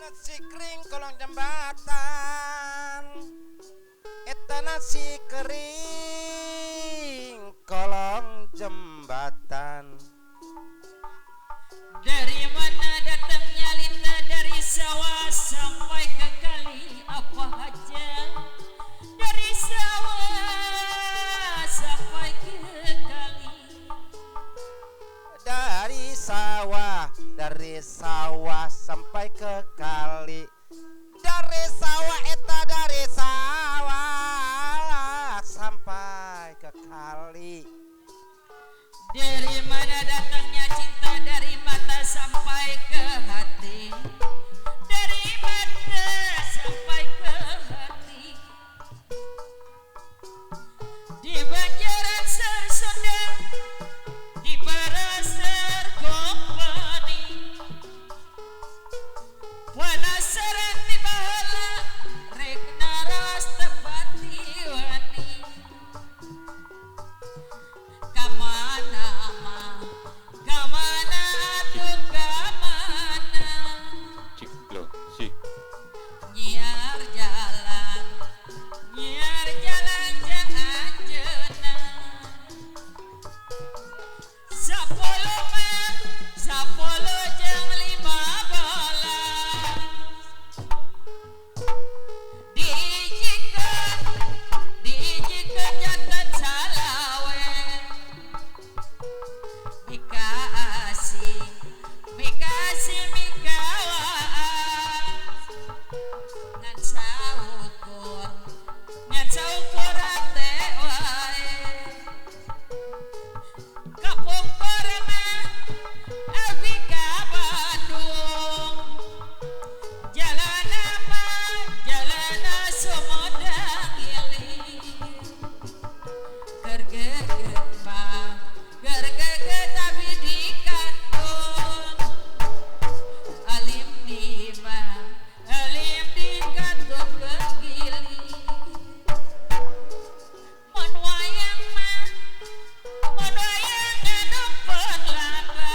Nasi kering kolong jembatan. Eta nasi kering kolong jembatan. Dari mana datangnya lita, dari sawah sampai ke kali apa aja. Dari sawah sampai ke kali. Dari sawah sampai ke kali. Dari sawah eta dari sawah sampai ke kali. Dari mana datangnya cinta, dari mata sampai ke hati. Dari mata sampai ke hati. Di Banjaran Sunda, di Barasar Kompani. Penasaran di bahala, rek naras tepati wani. Kamana mah, kamana atuh kamana. Cik lo si. Nyiar jalan jangan jenah. 10 mah, 10 jeung 15. Dijikeun, dijikeun janten salawe. Mikasih, mikasih mikawaan. Ngan saukur, ngan saukur hate wae. Kapungkur mah abdi ka Bandung. Jalan apa, jalan Sumedang Ilir. Gergeget mah, gergeget abi di kantun. Alim di mah, alim di kantun kegiling. Mun wayang mah, mun wayang anu perlaba.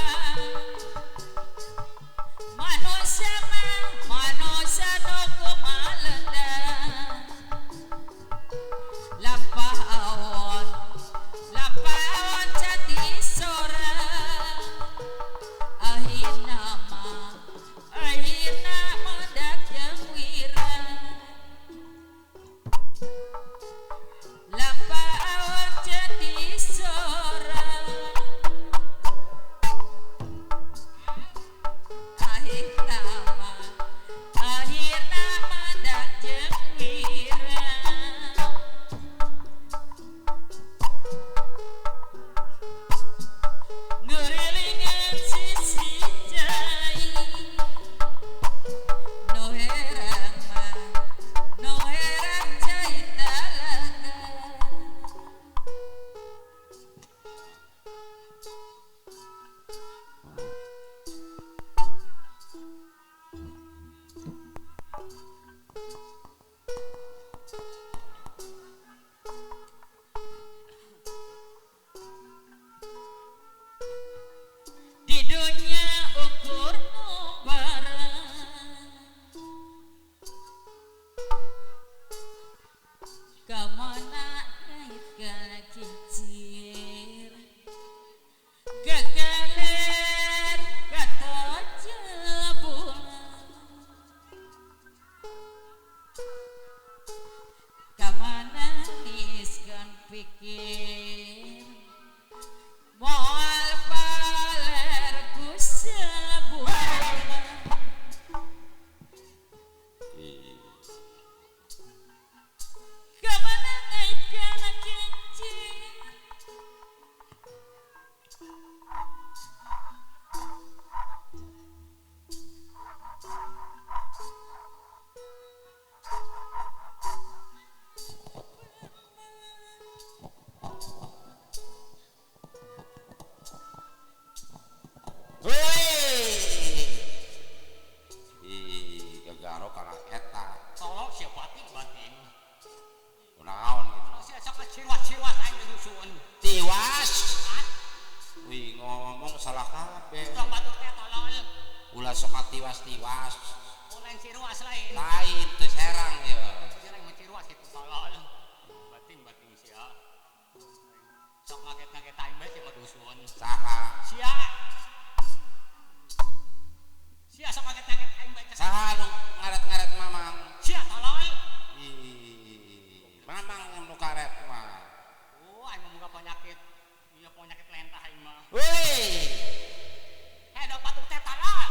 Manusia mah, manusia nu kumalendang. Lampah awon, lampah awon candi sora. Akhirna mah, akhirna mendak jeung wira. Lampah awon candi sora. Akhirna mah, akhirna mendak jeung wira. Ngurilingan sisi cai. Nu herang mah, nu herang cai talaga. Di dunia ukur nu bareng. Kamana ngaitkeun cincin. Kekeler kata bulan. Kamana niskeun pikir. Moal paler ku sebulan. Kamana ngaitkeun cincin. Wih. Ih, gagaro kana eta. Tolong sia batin batin. Kunaon gitu. Sia sok ciwas-ciwas aing nyusuan. Tiwas. Wih, ngomong salah kabeh. Tong batur teh tolol. Ulah sok tiwas-tiwas. Oh lain Ciruas lain. Lain teu Serang ieu. Serang mah Ciruas kitu tolol. Bating-bating sia. Sok ngaget-ngaget aing bae sia mah dusun. Saha? Sia. Sia sok ngaget-ngaget aing bae. Saha anu ngaret-ngaret Mamang? Sia tolol. Ih, Mamang nu karet mah. Oh, aing mah boga penyakit. Ieu penyakit lentah aing mah. Weh. Heh, batuk teh tolol.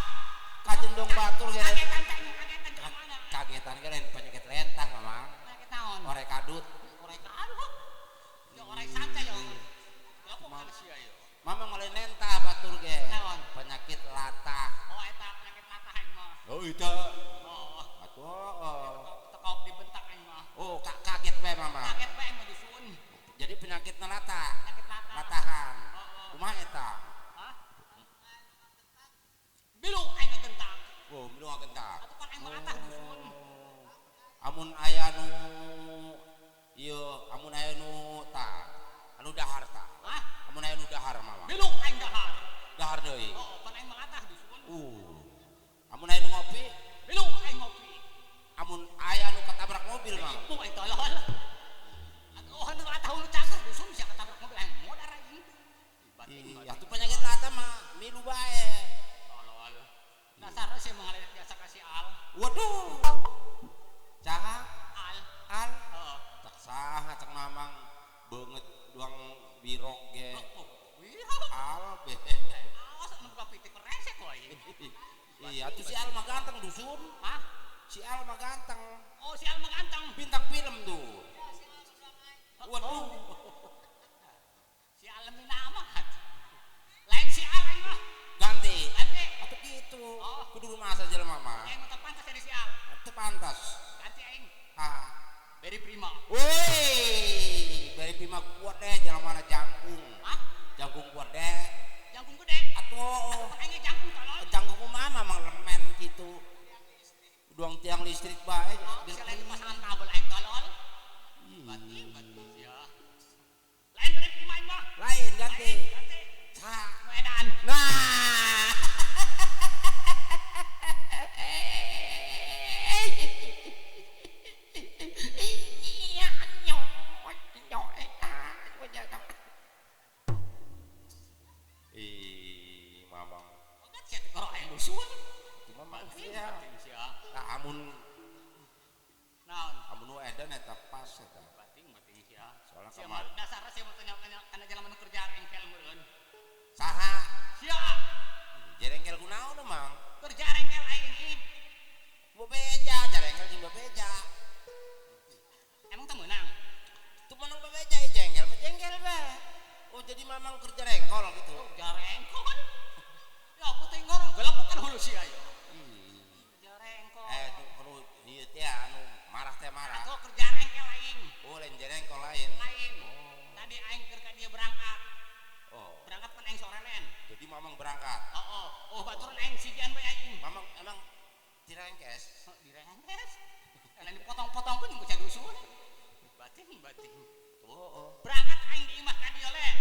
Kajendong batur ge. Kagetan teh kagetan ke mana? Kagetan ge lain penyakit lentah Mamang. Penyakit naon? Orek kadut. Orek kadut. Ya orek sanca ya. Apa kan sia ieu? Mamang lain lentah batur ge. Naon? Penyakit latah. Oh, eta penyakit latah aing mah. Oh, eta. Oh. Atuh. Tekop dibentak aing mah. Oh, kaget bae Mamang. Kaget bae aing mah dusun. Jadi penyakitna latah. Penyakit latah. Latahan. Heeh. Kumaha eta? Hah? Milu aing ngagentak. Oh, milu ngagentak. Atuh pan aing mah latah dusun. Amun aya nu ieu, amun aya nu tah, anu dahar tah. Hah? Amun aya nu dahar mah. Milu aing dahar. Dahar deui. Oh, pan aing mah latah dusun. Amun aya nu ngopi, milu aing ngopi. Amun aya nu ketabrak mobil mah. Ibu aing tolol. Atuh anu latah nu cager dusun sia ketabrak mobil aing modar aing. Iya, atuh penyakit latah mah milu bae. Tolol. Dasar sih mengalir biasa kasih al. Waduh. Caha? Al. Al. Heeh. Cak saha cak Mamang beungeut duang birok ge. Al be. Awas anu buka pitik resek wae. Iya, atuh si Al mah ganteng dusun. Hah? Si Al mah ganteng. Oh, si Al mah ganteng. Bintang film tuh. Waduh. Si Al amat. Lain si Al aing mah. Ganti. Ganti. Atuh kitu. Oh. Kudu rumah saja mama. Aing mah teu pantas jadi si Al. Teu pantas. Ganti aing. Ah. Beri Prima. Woi, Beri Prima kuat deh jalan mana jangkung. Hah? Jangkung kuat deh. Jangkung gede. Atuh. Aing jangkung tolol. Jangkung mama mang lemen gitu. Duang tiang listrik bae. Oh, bisa lain pasangan kabel aing tolol. Bating bating sia. Lain Beri Prima aing mah. Lain ganti. Lain ganti. Saha? Nu edan. Nah. Ih, Mamang. Kan sia teh aing dusun. Cuma mang sia. Sia. Tah amun naon? Amun nu edan eta pas eta. Bating-bating sia. Soalna Sia kamari. mah dasarna sia mah teu kana jalan nu kerja rengkel meureun. Saha? Sia. Jarengkel kunaon Mang? Kerja rengkel aing ih. Bebeja, jarengkel jeung bebeja. Emang teu meunang? Teu meunang bebeja jengkel mah jengkel bae. Oh, jadi Mamang kerja rengkol gitu. Oh, jarengkol. Ya putih ngorong gelepukan hulu sia ieu. Jarengkol. Anu ieu teh anu marah teh marah. Atuh kerja rengkel aing. Oh, lain jarengkol lain. Lain. Oh. Tadi aing keur ka dieu berangkat. Oh. Berangkat pan aing sore len. Jadi Mamang berangkat. Heeh. Oh, baturan aing sijian bae aing. Mamang emang direngkes? Oh, direngkes. Lain dipotong-potong pun ku dusun. Bating-bating. Oh, oh. Berangkat aing di imah ka dieu len.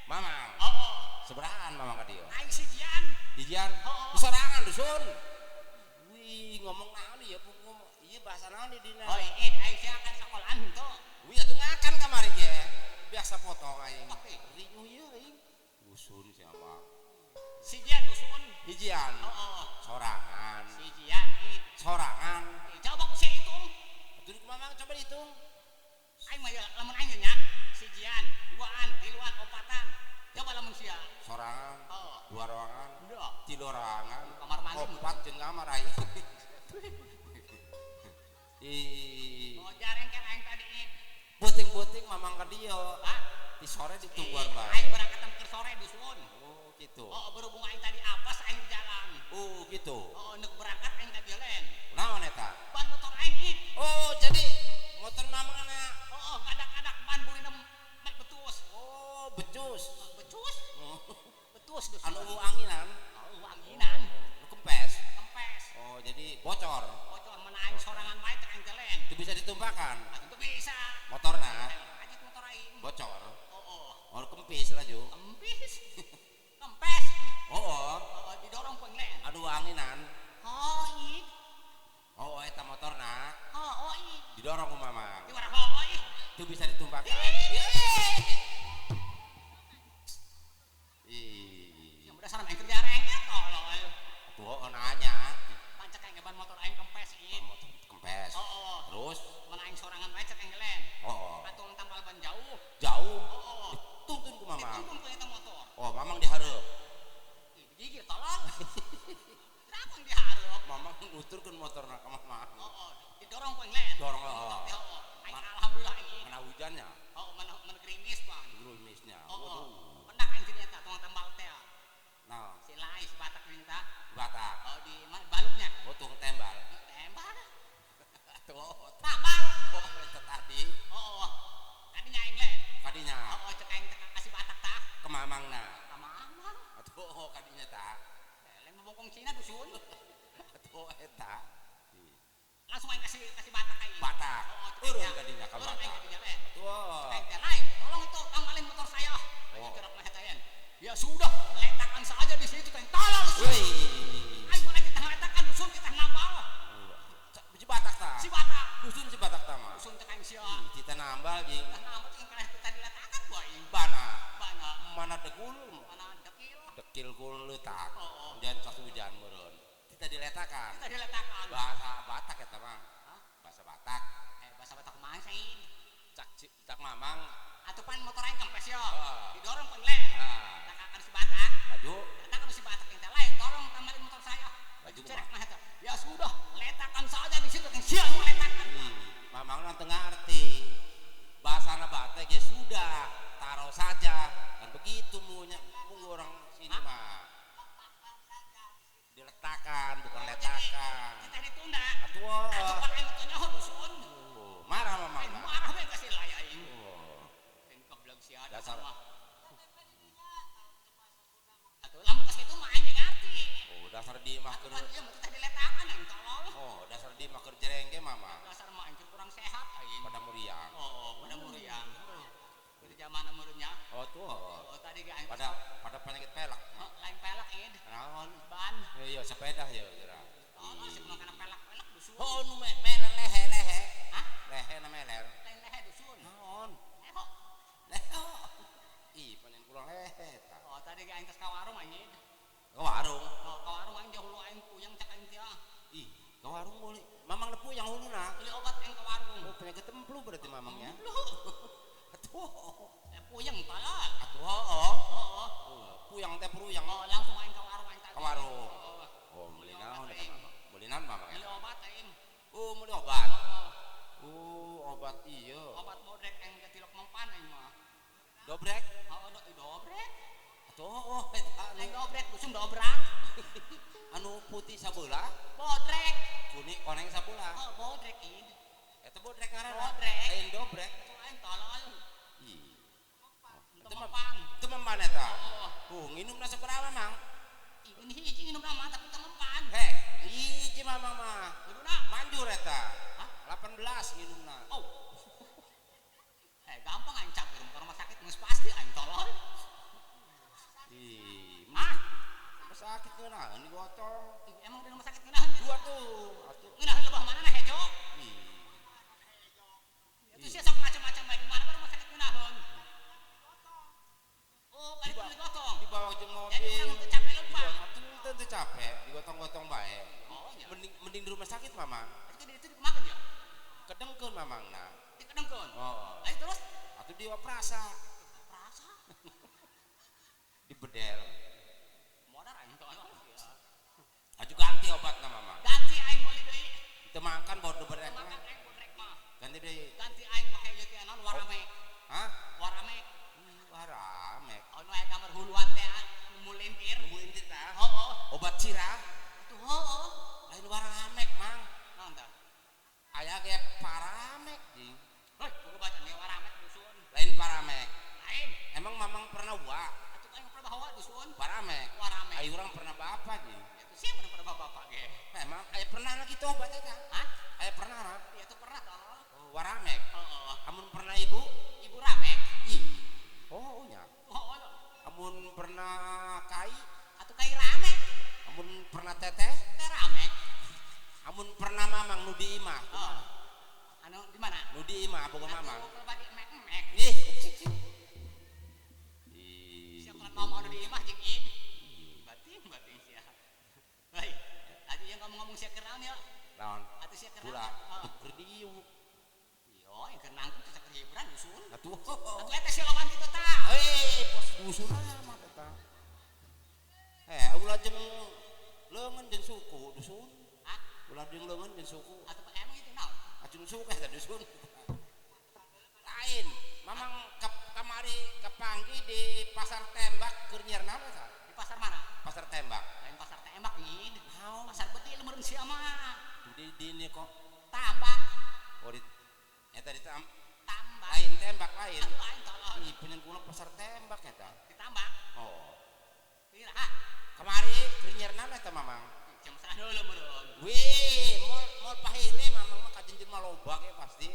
Mamang. Heeh. Seberahan Mamang ka dieu. Aing sijian. Hijian? Heeh. Sorangan dusun. Wih, ngomong naon ieu ngomong ieu bahasa naon di dina. Oh, ih, aing sia kan sekolahan henteu. Wih, atuh ngakan kamari ge. Biasa potong aing. Riuh ieu aing. Dusun siapa? Sijian dusun. Hijian. Heeh. Sorangan. Sijian ih. Sorangan. Coba ku sia hitung. Atuh Mamang coba dihitung. Aing mah lamun aing nya sijian, duaan, tiluan, opatan. Coba lamun sia. Sorangan. Oh. Dua ruangan. Tilu ruangan. Kamar mandi. Opat jeung kamar aing. Ih. Oh, jarengkel aing tadi ih. Puting-puting Mamang ka dieu. Hah? Di sore ditungguan bae. Aing berangkat keur sore dusun. Oh, gitu. Oh, berhubung aing tadi apes aing di jalan. Oh, gitu. Oh, nek berangkat aing ka dieu len. Kunaon eta? Ban motor aing ih. Oh, jadi motor Mamang na. Oh, ngadak-ngadak ban bulina mek betus. Oh, becus. Becus? Oh. Betus dusun. Anu anginan? Oh, anginan. Nu kempes. Kempes. Oh, jadi bocor. Bocor mana aing sorangan wae teh aing teh len. Itu bisa ditumpahkan. Atuh teu bisa. Motorna Ajit motor aing. bocor. Oh, oh. Oh, kempis laju. Kempis. Kempes. Oh, oh. Oh, didorong ku aing len. Aduh anginan. Oh, ih. Didorong ku mamang. Di warah ih. Itu bisa ditumpahkan. Ih. Yang udah saran aing kerja rengket tolol. Tuh nanya. Pancek aing ban motor aing kempes ieu. Motor kempes. Oh. Terus mana aing sorangan bae cek aing gelen. Oh. Patung tambal ban jauh. Jauh. Oh. Dituntun ku mamang. Dituntun ku eta motor. Oh, mamang dihareup. Ih, gigir tolol. Kenapa yang dihareup? Mamang nuturkeun motorna ka mamang. Oh, didorong ku aing len. Dorong heeh. Aing alhamdulillah aing. Mana hujannya? Oh, mana gerimis pan. Gerimisnya. Oh, Waduh. Pendak aing ternyata tukang tambal teh. Nah, si Lai si Batak minta. Batak. Oh, di mana baluknya? Oh, tukang tembal. Tembal. Tuh, tambal. Oh, itu tadi. Oh, tadinya aing len. Kadinya. Oh, cek aing kasih Batak tah. Ke mamangna. Ka mamang. Atuh, kadinya tah. Lain bobokong Cina dusun. Atuh eta. Langsung aing kasih Batak aing. Batak. Oh, Urun kadinya ka Urun aing Batak. kadinya len. Atuh. Aing teh lain, tolong itu tambalin motor saya. Oh. Aing mah eta yen. Ya sudah, letakkan saja di situ teh tolol. Wih. Aing mulai kita letakkan dusun kita nambal. Si Batak tah. Si Batak. Dusun si Batak tah mah. Dusun cek aing sia. Kita nambal jeung Kita nambal jeung kana kita diletakan ku aing. Bana. Bana. Mana degul? Mana dekil? Dekil ku leutak. Oh. Hujan pas hujan meureun. Kita diletakan. Kita diletakan. Bahasa Batak eta mah. Hah? Bahasa Batak. Bahasa Batak kumaha sih? Cak mamang. Atuh pan motor aing kempes yo. Oh. Didorong ku len. Ah. Letakan si Batak. Laju. Letakan si Batak yang lain, tolong tambalin motor saya. Laju Cerek mah eta. Ya sudah, letakan saja di situ kan sia nu letakan. Mamang teu ngarti. Bahasana Batak ya sudah, taruh saja. Kan begitu munya orang sini mah. Diletakkan bukan Oh, letakan. Kita ditunda. Atuh. Atuh pan aing teh nyaho dusun. Oh, marah mamang. Aing marah bae kasih laya aing. Oh. Aing goblok sia Dasar. mah. Atuh lamun kas kitu mah aing ge ngarti. Oh, dasar di mah Atuh keur pan ieu mah teh diletakan aing tolol. Oh, dasar di mah keur jereng ge mama. Dasar mah aing kurang sehat aing. Pada muriang. Oh, pada muriang. Di zaman meureunnya. Oh, tuh. Oh, tadi ge aing Pada penyakit pelek. Oh, lain pelek ieu. Naon? Ban. Iya, sepeda ya kira. Oh, sih kana pelek-pelek dusun. Oh, nu meler lehe-lehe. Hah? Lehe na meler. Lain lehe dusun. Naon? Leho. Leho. Ih, panen kurang lehe eta. Oh, tadi ge aing tos ka warung aing. Ke warung. Oh, ka warung aing jauh aing puyeng cek aing teh. Ih, ke warung boleh. Mamang lepu yang huluna. Beli obat aing ke warung. Oh, penyakit templu berarti mamangnya. Templu. Atuh. Puyeng tolol. Atuh, oh. Oh, Puyang teh puruyang. Oh, langsung aing ka warung aing tadi. Ka warung. Oh. Oh, beli naon eta mamang? Beli naon mamang? Beli obat aing. Oh, beli obat. Oh. Oh, obat iya. Obat bodrek aing teh tilok mempan aing mah. Dobrek? Oh, dobrek. Atuh, oh, eta Lain dobrek, dusun dobrak. Anu putih sabelah, Bodrek. kuning koneng sabelah. Oh, bodrek ieu. Eta bodrek ngaranna. Bodrek. Lain dobrek. Atuh aing tolol. Ih. Itu mempan. Itu mempan eta. Oh. Oh, nginumna sabaraha Mang? Ini hiji nginum mah tapi teu mempan. Heh, hiji mamang mah. Kuduna Manjur eta. Hah? 18 nginumna. Oh. Gampang aing cager ke rumah sakit geus pasti aing tolol. Ih, Hah? rumah sakit ngeunaheun digotong. Emang di rumah sakit ngeunaheun gitu? Dua tuh. Atuh. Ngeunaheun lebah mana na hejo? Ih. Itu sih sok macam-macam bae di mana rumah sakit ngeunaheun. Oh, kan itu digotong. Dibawa jeung mobil. Jadi urang teu capek leumpang. Atuh teu capek, digotong-gotong bae. Oh, nya. Mending di rumah sakit mamang. Itu di itu dikumakeun ya? Kedengkeun mamangna. Dikedengkeun. Oh. Ayo terus Atuh dioperasa, perasa. Dibedel. Modar aing tolol sia. Aju ganti obatna mamang. Ganti aing meuli deui. Teu makan bawa dobrek Teu mah. makan aing bodrek mah. Ganti deui. Ganti aing make ieu teh naon waramek. Hah? Waramek. Waramek. Oh, nu aya gambar huluan teh nu mulintir. Nu mulintir tah. Heeh. Obat sirah. Atuh heueuh. Lain waramek, Mang. Naon tah? Aya ge paramek jeung. Heuh, kudu baca ge waramek dusun. Lain paramek. Lain. Emang mamang pernah wa Atuh aing pernah bawa dusun. paramek. Waramek. Ayo urang pernah bapak jeung. Itu sih pernah pernah bapak ge. Emang aya pernah lagi tuh obat eta? Hah? Aya pernah lah. Iya tuh pernah tolol. Oh, waramek. Heeh. Amun pernah ibu? Ibu ramek. Ih. Oh, nya. Oh, Amun pernah kai? Atuh kai ramek. Amun pernah teteh? Teh ramek. Amun pernah mamang nu di imah. Oh. Anu di mana? Nu di imah boga mamang. Atuh pribadi emek-emek. Ih. Sia mau anu di imah jeung id. Bating-bating sia. Hei, tadi yang ngomong-ngomong sia keur naon ya? Naon? Atuh sia keur Kula naon? keur diuk. Yo, yang keur nangkut teh keur hiburan dusun. Atuh. Atuh eta sia loban kitu tah. Hei, pos dusun amat eta. Ulah jeung leungeun jeung suku dusun. Hah? Ulah jeung leungeun jeung suku. Atuh emang itu naon? Acung suku eta dusun. Lain, mamang kamari kepanggih di pasar tembak keur nyiar naon eta? Di pasar mana? Pasar tembak. Lain pasar tembak nih. Naon? Pasar bedil meureun sia mah. Di ini kok. Tambak. Oh di eta di tambak. Lain tembak lain. Atuh lain tolol. Ih, penyen kula pasar tembak eta. Ditambak. Oh. Iraha. Kamari keur nyiar naon eta mamang? Jam salah dulu meureun. Wih, mol pahile mamang mah kajenjen mah loba ge pasti.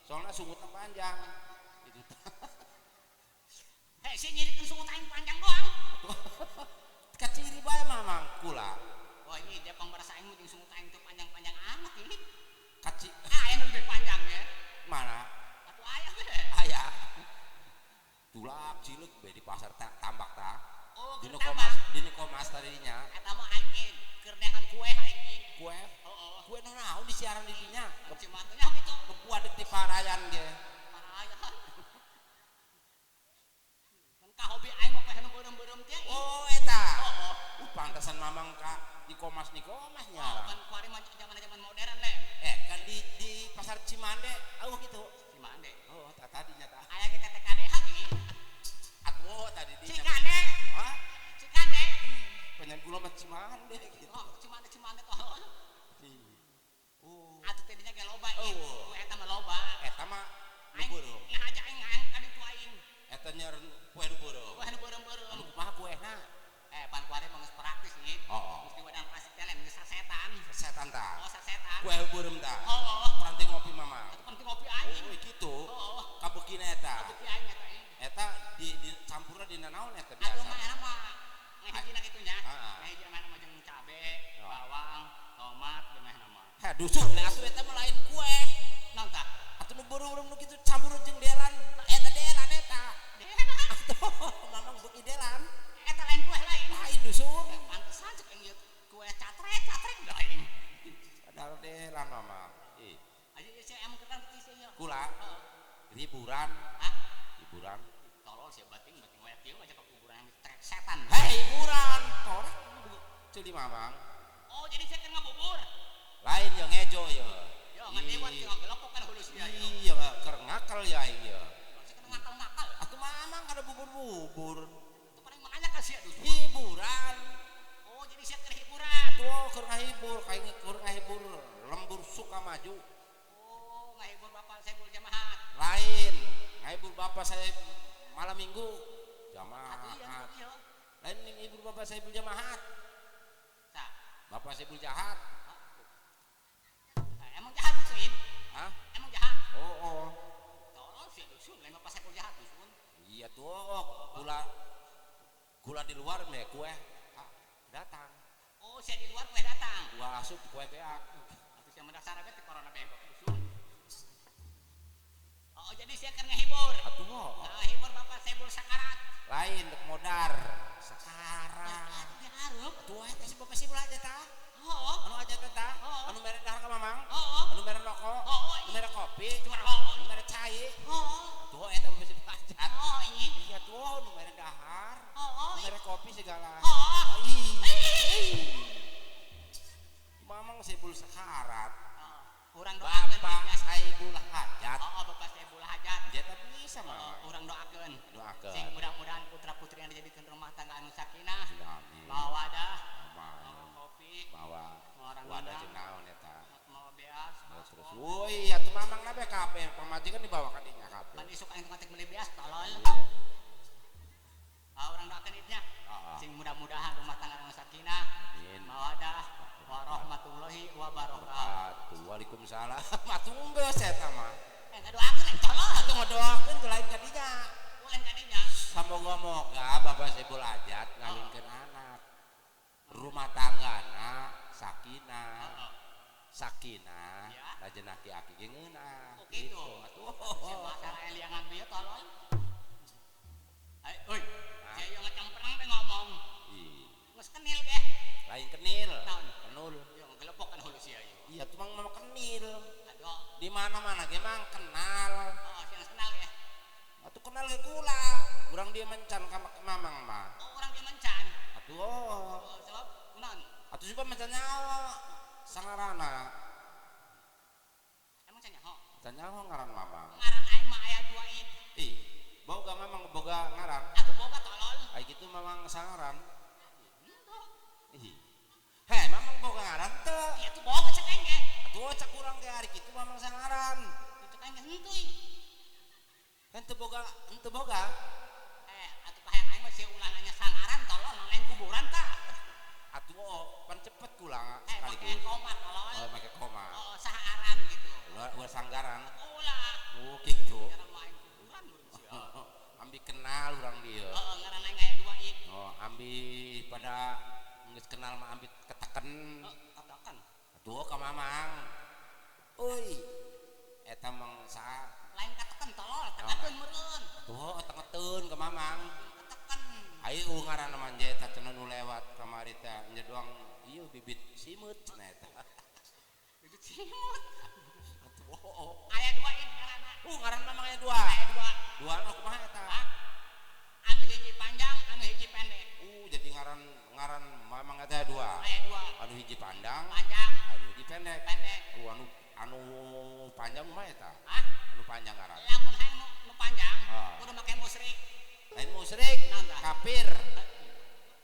Soalna sungutna panjang. Itu. Hei, si nyirikeun sungut aing panjang doang. Kaciri bae mamang kula. Oh iya, dia pangbarasa aing mah jeung sungut aing teu panjang-panjang amat ini. Kaci Ah, aya nu lebih panjang ya. Mana? Atuh aya we. Aya. Tulak cileuk be di pasar tambak ta. Oh, Dina tambak. komas, dina komas tadinya. Eta mah aing keur neangan kue aing. Kue? Heeh. Kue nu naon di siaran di dinya? Cimatunya kitu. Kebuat di parayan ge. Parayan. Kan ka hobi aing mah kue nu beureum-beureum teh. Oh, eta. Heeh. Pantesan mamang ka di komas ni komas Oh, nya. kan kuari mah zaman-zaman modern lem. Kan di pasar Cimande eueuh kitu. Cimande. Oh, tah tadinya tah. Aya ge TTKDH gini. Atuh tadi di. Cikande. Hah? Cikande. Penyen kula mah Cimande gitu. Oh, Cimande Cimande tolol. Oh. Atuh tadinya ge loba ieu. Oh. Eta mah loba. Eta mah nu beureum. Ngahaja aing aing ka ditu aing. Eta nyer kue nu beureum. Kue nu beureum-beureum. Anu kumaha kuehna? Pan kuari mah geus praktis nih. Oh. Geus diwadang plastik teh lain geus sasetan. Sasetan tah. Oh, sasetan. Kue beureum tah. Oh. Peranti ngopi mamang. Atuh penting ngopi aing. Oh, gitu. Oh. Kabekina eta. Kabeuki aing eta aing. Eta di campurna dina naon eta biasa? Aduh mah enak mah ngahijina kitu nya. Heeh. Ngahijina mah jeung cabe, bawang, tomat jeung mah mah. Heh, dusun lah atuh eta mah lain kue. Naon tah? Atuh nu beureum-beureum nu kitu campur jeung delan. Eta delan eta. Delan. Atuh mamang beuki delan. Eta lain kue lain. Lain dusun. Pantesan cek ieu kue catrek-catrek da aing. Padahal delan mamang. Ih. Ayo ieu sia emang kerang kitu sia ieu. Kula. Heeh. Hiburan. Hah? Hiburan. Tolol sia bating-bating wae kieu aja ke kuburan trek setan. Hei, hiburan. Torek ceuli mamang. Oh, jadi sia keur ngabubur. Lain yo ngejo yo. Yo ngadewat jeung ngagelopok kan hulu sia yo. Iya, keur ngakal ya aing yo. Sia keur ngakal-ngakal. Atuh mamang kada bubur-bubur. Itu paling makanya kan sia dusun. Hiburan. Oh, jadi sia keur hiburan. Tuh keur ngahibur, kayak keur ngahibur lembur suka maju. Oh, ngahibur bapak saya jamaah. Lain, ngahibur bapak saya malam minggu jamaah. Atuh iya. Lain ngahibur bapak saya jamaah. Sa. Bapak saya jahat. Nah, emang jahat dusun? Hah? Emang jahat? Oh, oh. Tolong sia dusun, lain bapak saya jahat dusun. Iya tuh, oh, gula di luar meh kue datang. Oh, sia di luar kue datang. Gua asup kue beak. Atuh sia mendasar bae teh corona bengkok dusun. Oh, jadi sia keur ngahibur. Atuh, oh. Ngahibur bapak saya sakarat. Lain dek modar sakarat. Atuh dihareup. Tuh eta si bapak sibul aja tah. Heeh. Anu aja teh tah. Heeh. Anu mere dahar ka mamang. Heeh. Anu mere rokok. Heeh. Anu mere kopi. Cuma heeh. Anu mere cai. Heeh. Tuh eta bapak sibul aja. Oh, ini. Iya tuh anu mere dahar. Heeh. Anu mere kopi segala. Heeh. Ih. Mamang sibul sakarat. Urang doakeun Bapak Saibul Hajat. Heeh, Bapak Saibul Hajat. Dia tak bisa mah. Urang doakeun. Doakeun. Sing mudah-mudahan putra-putri yang dijadikan rumah tangga anu sakinah, Amin. mawadah, mawa kopi, mawa wadah jeung naon eta. Mawa beas. Terus woi atuh mamang na be kabeh pamajikan dibawa ka dinya kabeh. Pan isuk aing teh meuli beas tolol. Ah urang doakeun ieu nya. Sing mudah-mudahan rumah tangga anu sakinah, mawadah, warahmatullahi wabarakatuh. Waalaikumsalam. Atuh geus eta mah. Ngadoakeun lain tolol. Atuh ngadoakeun ke lain ka dinya. Lain ka dinya. Samoga-moga Bapak Saibul Hajat ngawinkeun anak. Rumah tanggana sakinah. Sakinah, lajen aki-aki ge ngeunah. Oh gitu. Atuh. Sia masalah liangan bieu tolol. Ai euy, sia ieu ngecempreng teh ngomong. Ih, Geus kenil ge. Lain kenil. Naon? Kenul. Ieu ngegelepok kan hulu sia ieu. Iya, tuh mang mama kenil. Aduh. Di mana-mana ge mang kenal. Oh, sia geus kenal ge. Atuh kenal ge kula. Urang dia mencan ka mamang mah. Oh, urang dia mencan. Atuh oh. Oh, sebab kunaon? Atuh sebab mencan nyawa. Sangarana. Emang can nyaho? Can nyaho ngaran mamang. Ngaran aing mah aya dua id. Ih, boga mamang boga ngaran. Atuh boga tolol. Ai kitu mamang sangaran. Henteu. Ih. Heh, mamang boga ngaran teu. Iya tuh boga cek aing ge. Atuh cek urang ge ari kitu mamang sangaran. Cek aing ge henteu. Henteu boga, henteu boga. Atuh kahayang aing mah sia ulah nanya sangaran tolol lain kuburan tah. Atuh oh, pan cepet kula Make sekaligus. koma tolol. Oh, make koma. Oh, saharan gitu. Ulah sanggaran. Ulah. Oh, gitu. Ngaran mah aing kuburan urang sia. Ambi kenal urang dieu. Heeh, ngaran aing aya dua id. Oh, ambi pada geus kenal mah ambi keteken. Keteken. Atuh ka mamang. Euy. Eta mang saha? Lain kateken tolol, tengeteun meureun. Atuh tengeteun ka mamang. Keteken. Ayo ngaranna mah eta cenah nu lewat kamari teh nya doang ieu bibit simeut cenah eta. Bibit simut. Atuh oh. Aya dua id ngaranna. Ngaran mamang aya dua. Aya dua. Dua nu kumaha eta? Hah? Anu hiji panjang, anu hiji pendek. Jadi ngaran mamang eta dua. Aya dua. Anu hiji pandang, Panjang, anu hiji pendek. pendek. Anu panjang mah eta. Hah? Anu panjang ngaran. Lamun hayang nu panjang, Ah. kudu make musrik. Lain musrik, Naon tah? kafir.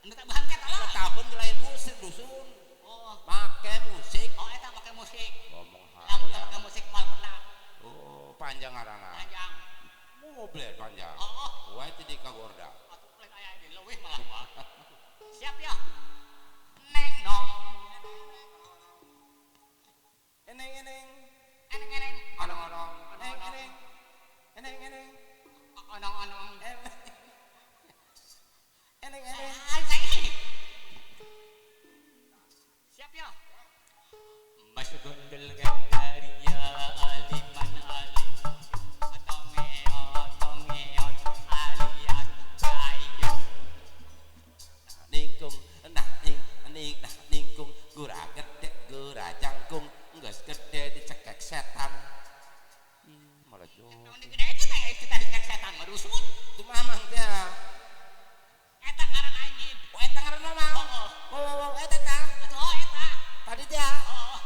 Anu tak bahan teh tolol. Tabun lain musrik dusun. Oh, Make musik. oh eta make musik. Ngomong Lamun teu hayang. make musik moal pernah Oh, panjang ngaranna. panjang. Mobil panjang. Oh, oh. Wae teh di kagorda. Atuh lain aya di leuwih malah mah. Siap ya. Neng nong. Eneng eneng. Eneng eneng. Onong onong. Eneng eneng. Eneng eneng. Onong onong. Eneng eneng. Ay, saya. Siap ya. Mas gondel gandaria aliman alim tongeot alias kayu. Ningkung nah ning ning nah ningkung gura gede gura jangkung geus gede dicekek setan. Ih, malah jauh. Naon gede itu teh kita dicekek setan mah dusun. Itu mamang teh. Eta ngaran aing id. Oh, eta ngaran mamang. Oh, Oh, oh, eta tah. Atuh oh eta. Tadi teh. Oh.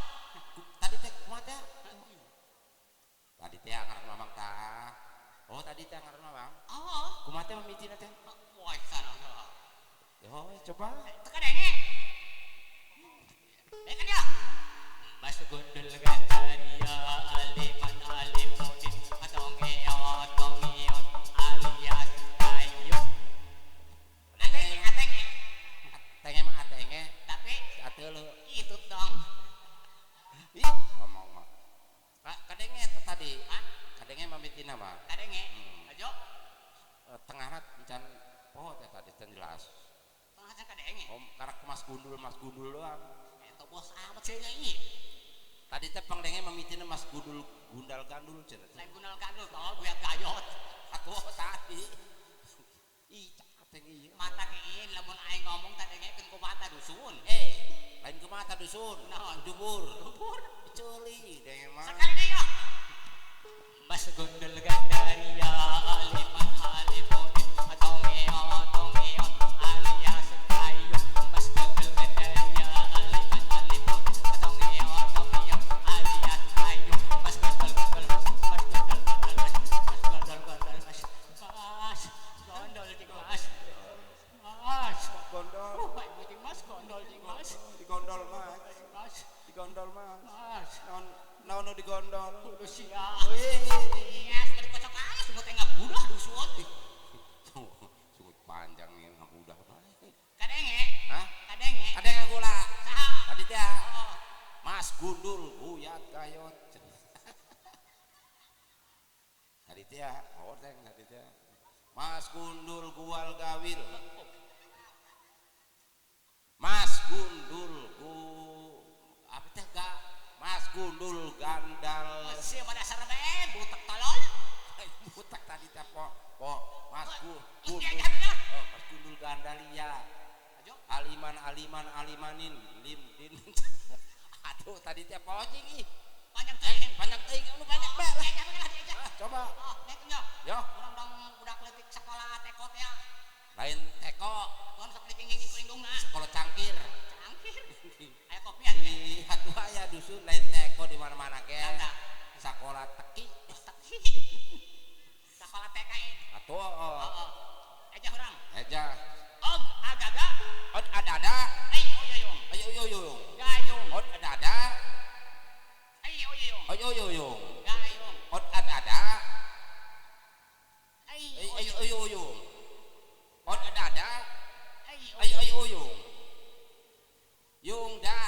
Tadi teh kumaha teh? Tadi teh ngaran mamang tah. Oh, tadi teh ngaran mamang. Oh. Kumaha teh mimitina teh? Wah, sana tah. Oh, coba. Teu kadenge. Kan ya? Mas gondol gandaria aliman alimudin tongeot tongeot alias kayu. Atenge atenge. Atenge mah atenge, Tapi ateleu. itu dong. Ih, ngomong mah. Kadenge eta tadi. Hah? Kadenge mamitina mah. Kadenge. Ajo. Tengahna encan poho teh tadi can jelas. Tengah can kadenge. Om karak Mas Gundul doang. Eta bos amat sih ini. Tadi teh pangdenge mamitina Mas Gundul gundal gandul cenah. Lain gundal gandul tolol guyat gayot. Atuh tadi. Ih, ateng ieu. Mata kein lamun aing ngomong tadengekeun ku mata dusun. Lain ku mata dusun. Naon? Dubur. Dubur. Ceuli denge mah. Sekali deui ya. Mas gondol gandaria aliman alimudin tongeot tongeot alias kayu. Mas gondol gandaria aliman alimudin tongeot tongeot alias kayu. Mas gondol gondol mas, mas gondol gondol mas, mas gondol gondol mas, mas gondol di mas, mas Gondol. Oh, mas gondol di mas, Digondol mas. mas, Digondol mas. mas. Naon naon nu digondol? Kudu sia. Wih. Iya, sekali kocok alas sungut teh ngabudah dusun. Sungut panjang nih ngabudah bae. Kadenge, Hah? kadenge. Kadenge gula. Saha? Tadi teh Oh, Mas Gundul guyat gayot. Tadi teh oh teh tadi teh. Mas Gundul gual gawil. Mas Gundul gu apa teh ga? Mas Gundul Gandal. Si pada serbe butak tolol. Butak tadi teh po Mas Gundul. Oh, Mas Gundul Gandalia. Aliman aliman alimanin lim din. Aduh tadi teh pojing ih. Panjang teuing. Panjang teuing anu banyak bae lah. Coba. Oh, nek nya. Yo. Urang budak leutik sekolah teko teh. Lain teko. Tuan sok dicinging ku indungna. Sekolah cangkir. Cangkir. Aya kopian ge. Atuh aya dusun lain teko di mana-mana ge. Sekolah teki. Teki. Sekolah TKN. Atuh. Heeh. Eja urang. Eja. Og agaga. Og adada. Ai oyoyong. Ayo oyoyong. Gayung. Og adada. Ai oyoyong. Ayo oyoyong. Gayung. Og adada. Ai ayo oyoyong. Og adada. Ai ayo oyoyong. Yung da.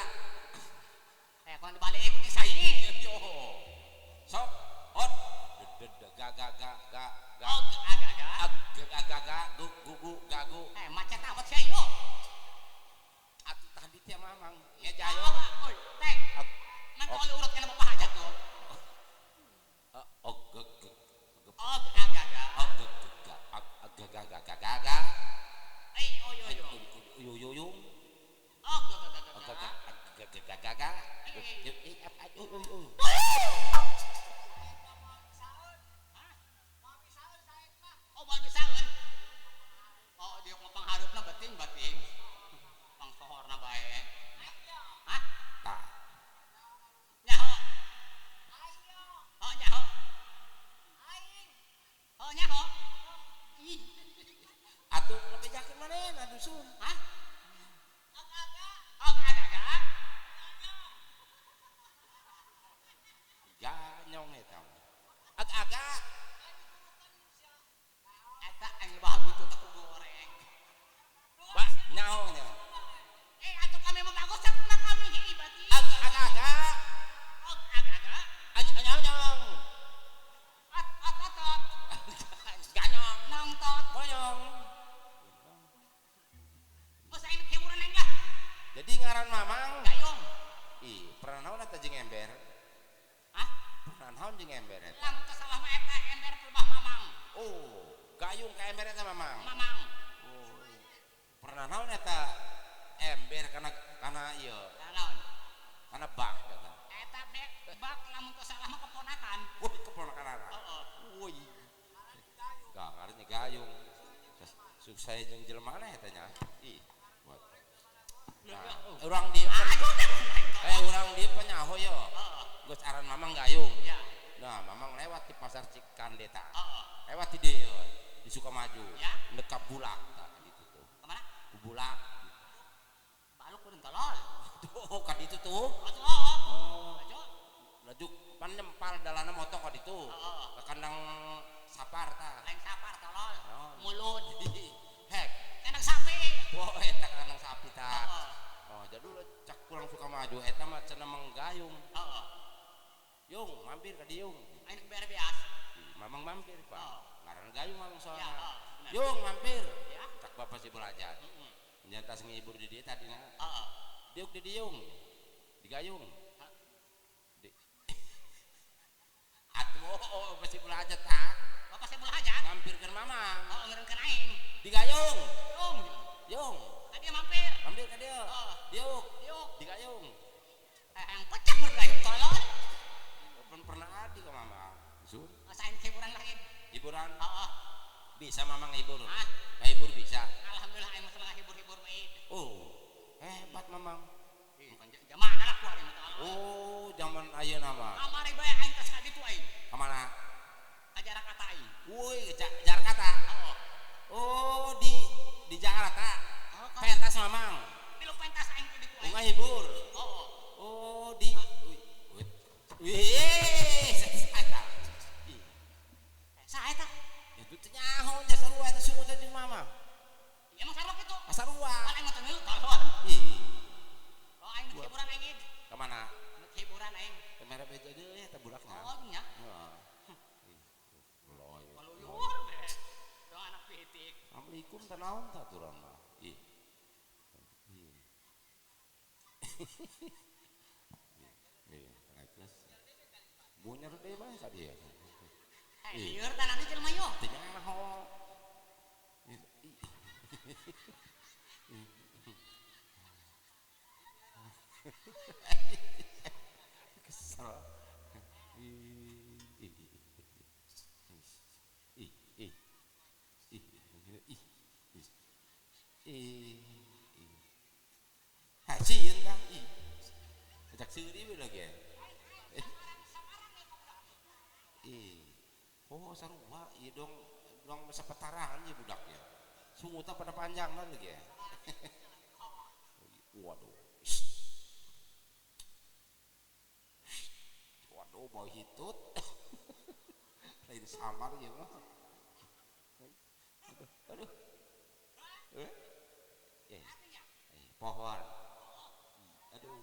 Kayak kon dibalik di sini. Yo. Sok ot ga ga ga ga ga. Og agaga. Ag agaga gu gu gu gagu. Macet amat sia yo. Atuh tadi teh mamang ngejayo. Oi, teh. Nanti oleh urut kana bapak hajat tuh. Og g g Og agaga. Og g g ag ga ga ga ga ga. Ai oyo yo. Yo yo yo. Og ga ga ga ga. Ga ga ga ga. Oh, moal bisaeun. Oh, dia mah pangharupna bating-bating. Pangsohorna bae. Hah? Tah. Nyaho. Ayo. Oh, nyaho. Aing. Oh, nyaho. Ih. Atuh ngebejakeun manehna dusun. Hah? Og agaga. Ganyong eta. Ag aga. Eta aing lebah butut ku goreng. Wah, nyaho nya. Atuh kami mah bagus cenah kami heuh berarti. Ag aga. Og agaga. Ag nyong. Ot ot ot ot. Ganyong. Nong tot. Boyong. Oh, saing hiburan aing lah. Jadi ngaran mamang. Gayung. Ih, pernah naon eta jeung ember? Hah? Pernah naon jeung ember eta? Lamun teu salah mah eta ember pelebah mamang. Oh, gayung ka ember eta mamang. Mamang. Oh. Pernah naon eta ember kana kana ieu? Naon? Kana bak eta. Eta bak lamun teu salah mah keponakan. Wih, keponakan. Heeh. Wih. Gagarnya gayung. Sukses jeung jelema maneh eta nya. Ih. Buat. Nah, urang dieu pan urang dieu pan nyaho yo. Geus aran mamang gayung. Ya. Nah, mamang lewat di pasar Cikande tah. Heeh. Lewat di dieu di Sukamaju. Ya. Ndek ka Bulak tah ditu tuh. Kemana? Ku Bulak. Baluk kudu tolol. Tuh, ka ditu tuh. Atuh. Oh. Laju. Laju pan nyempal dalana motor ka ditu. Heeh. Ka kandang sapar tah. Lain sapar tolol. Naon? Mulut. Hek. Kandang sapi. Wah, eta kandang sapi tah. Heeh. Oh, jadi cak kurang Sukamaju eta mah cenah menggayung. Heeh. Yung, mampir ka dieu. Aing beres. Mamang mampir, Pak. Oh. Ngaran gayung mamang soalnya. Ya, oh, bener. Yung, mampir. Ya. Cak bapak si belajar. Heeh. Nyata ngibur di dieu tadina. Heeh. Diuk di dieu. Di gayung. Di. Atuh, oh, pasti belajar tah. Bapak si belajar. Mampirkeun mamang. Oh, ngerenkeun aing. Di gayung. Yung. Yung. Ka dieu mampir. Mampir ka dieu. Oh. Diuk. Diuk. Di gayung. Hayang pecah mun gayung tolol. Pernah adi ke mamang. Sun. Asain hiburan lagi. Hiburan. Heeh. Bisa mamang hibur. Hah? Ngahibur bisa. Alhamdulillah aing mah seneng ngahibur-hibur bae. Oh, hebat mamang. Ih, zaman lah ku ari mah tolol. Oh, zaman ayeuna mah. Kamari bae aing tos ka ditu aing. Ka mana? Ka Jakarta aing. Woi, Jakarta. Heeh. Oh, di Jakarta. Oh, pentas mamang. Milu pentas aing di ditu aing. Ngahibur. Heeh. Oh, di wih, eta. Ih, Saha eta? Itu teh nyaho nya sarua eta suruh teh jeung mamang. Emang sarua kitu? Sarua. Pan aing mah teu ngeuleuh tolol. Ih, Oh, aing nu hiburan aing. ka mana? Nu hiburan aing. Kamera beja deui eta budakna. Oh, nya. Heeh. Ih, loy. Paluyur be. Dong anak pitik. Assalamualaikum teh naon tah aturan mah. Ih. Ih. Ih, Bunyer deui mah ka dieu. Lieur tanahna jelema yo. Teu nyaho. Kesel. Sieun kang. Ih. Ajak seuri we lagi. Ih. Oh sarua ieu dong dong sapetarangan ieu budaknya. Sungutna pada panjangna lagi. Waduh. Waduh bau hitut. Lain samar ieu mah. Aduh. Pohon. Aduh.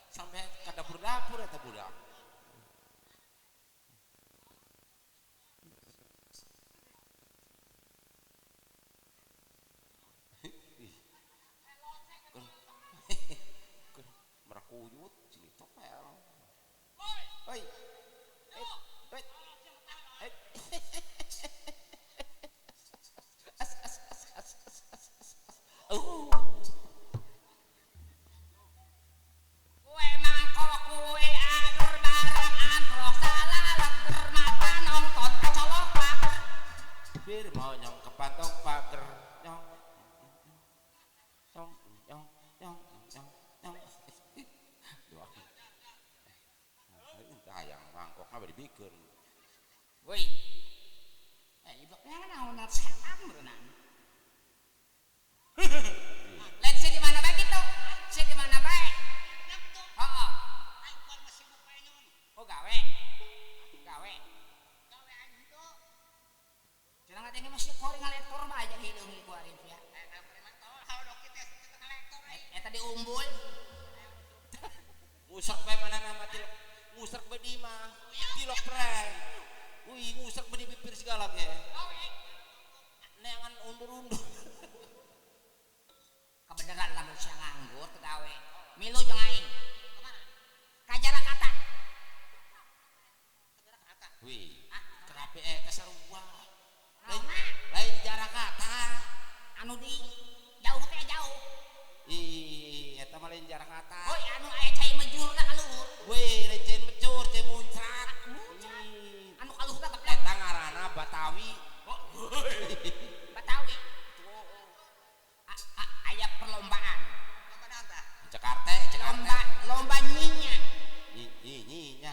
Sampai ke dapur-dapur eta budak. Merakuyut sini topel. Hoi. Bir mau nyong kepantong pager nyong nyong nyong nyong nyong nyong. Dua. Hayang mangkokna bari bikeun. Woi. Ibak naon setan berenang. Lain sih di mana bae kitu? Sih di mana bae? Heeh. Oh gawe. Gawe. Gawe aing henteu. Cenah ngadenge masih kori ngalektor mah aja hideung ieu kuarin sia. Eta diumbul. Ngusek bae manana mah tilok. Ngusek bae di imah. Tilok prank. Wih, ngusek bae di bibir segala ge. Neangan undur-undur. Kebenaran lamun sia nganggur teu gawe. Milu jeung aing. Ka Jarakata. Wih, kerapi eta sarua. Lain Jarakata. Anu di jauh teh jauh. Ih, eta mah lain Jarakata. Hoi, anu aya cai mejurna ka luhur. Wih, lain cai mejur, cai muncrat. Anu ka luhur teh geblek. Eta ngaranna Batawi. Batawi. Aya perlombaan. Jakarta, Jakarta. Lomba nyinya. Nyinya.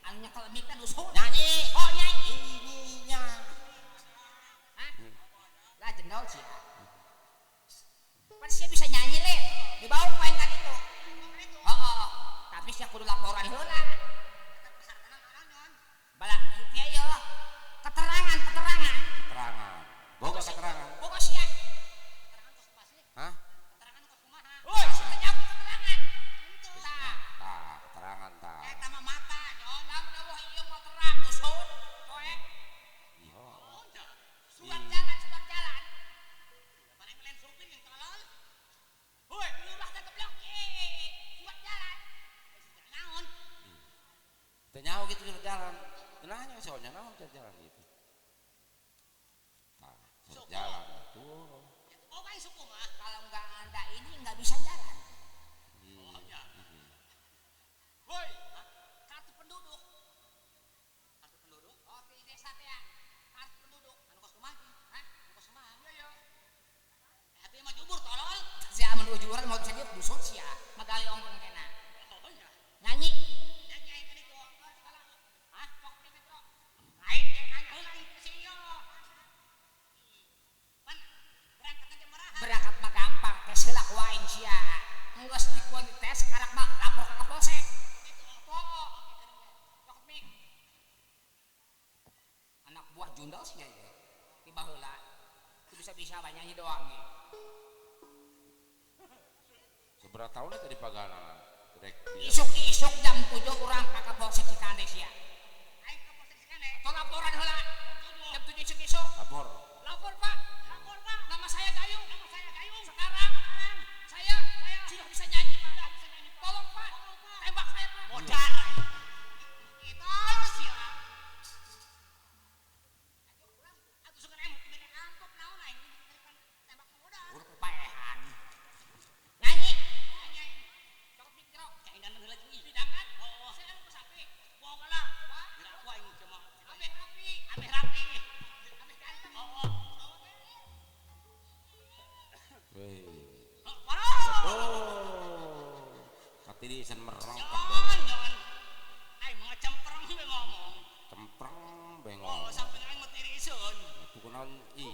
Anu nyekel mic teh dusun. Nyanyi. Oh, nyanyi. Nyinya. Hah? Lah jendol sia. Pan sia bisa nyanyi le. Dibawa ku aing ka ditu. Heeh. Tapi sia kudu laporan heula. Bala ieu ye. Keterangan, keterangan. Keterangan. Boga keterangan. Boga sia. Hah? Keterangan kos kumaha? Woi, sia nyapu keterangan. Tah. Tah, keterangan tah. Eta mah mata, nyon. Lamun eueuh ieu mah terang dusun. Poek. Iya. Surat jalan, surat jalan. Paling lain supir yang tolol. Woi, lurah teh geblok. Surat jalan. Naon? Teu nyaho kitu surat jalan. Teu nanya soalnya naon surat jalan gitu. Tah, surat jalan tuh. Kalau nggak ada ini nggak bisa jalan. Oh, ya. Woi, kartu penduduk. Kartu penduduk? Oh, di desa teh kartu penduduk. Anu kos kumaha? Ti baheula. Teu bisa-bisa bae nyanyi doang ge. Seberapa tahun tadi pagana? Isuk-isuk jam 7 urang ka Kapolsek Cikande sia. Aing ka Polsek Cikande. Atau laporan heula. Jam 7 isuk-isuk. Lapor. Lapor, Pak. Lapor, Pak. Nama saya Gayung. Nama saya Gayung. Sekarang saya sudah bisa nyanyi, Pak. Sudah bisa nyanyi, Pak. Tolong, Pak. Tolong, Pak. Tembak saya, Pak. Modar. Itu sia. Atuh sugan aing dibere amplop naon aing tembak modar. Urang paehan. Nyanyi. Nyanyi aing. Cokot mikro. Cai dan heula jeung ieu. Pidangan. Oh, Saya anu sapi. boga lah. Wah, Geura aku aing cuma ameh rapi. ameh rapi. Ameh ganteng. Oh, oh. Weh. Oh, waduh. Oh. Katirisan merangkak. Jangan, jangan. Aing mah cempreng we ngomong. Cempreng Oh, bengong. samping aing mah tiriseun. Atuh kunaon ih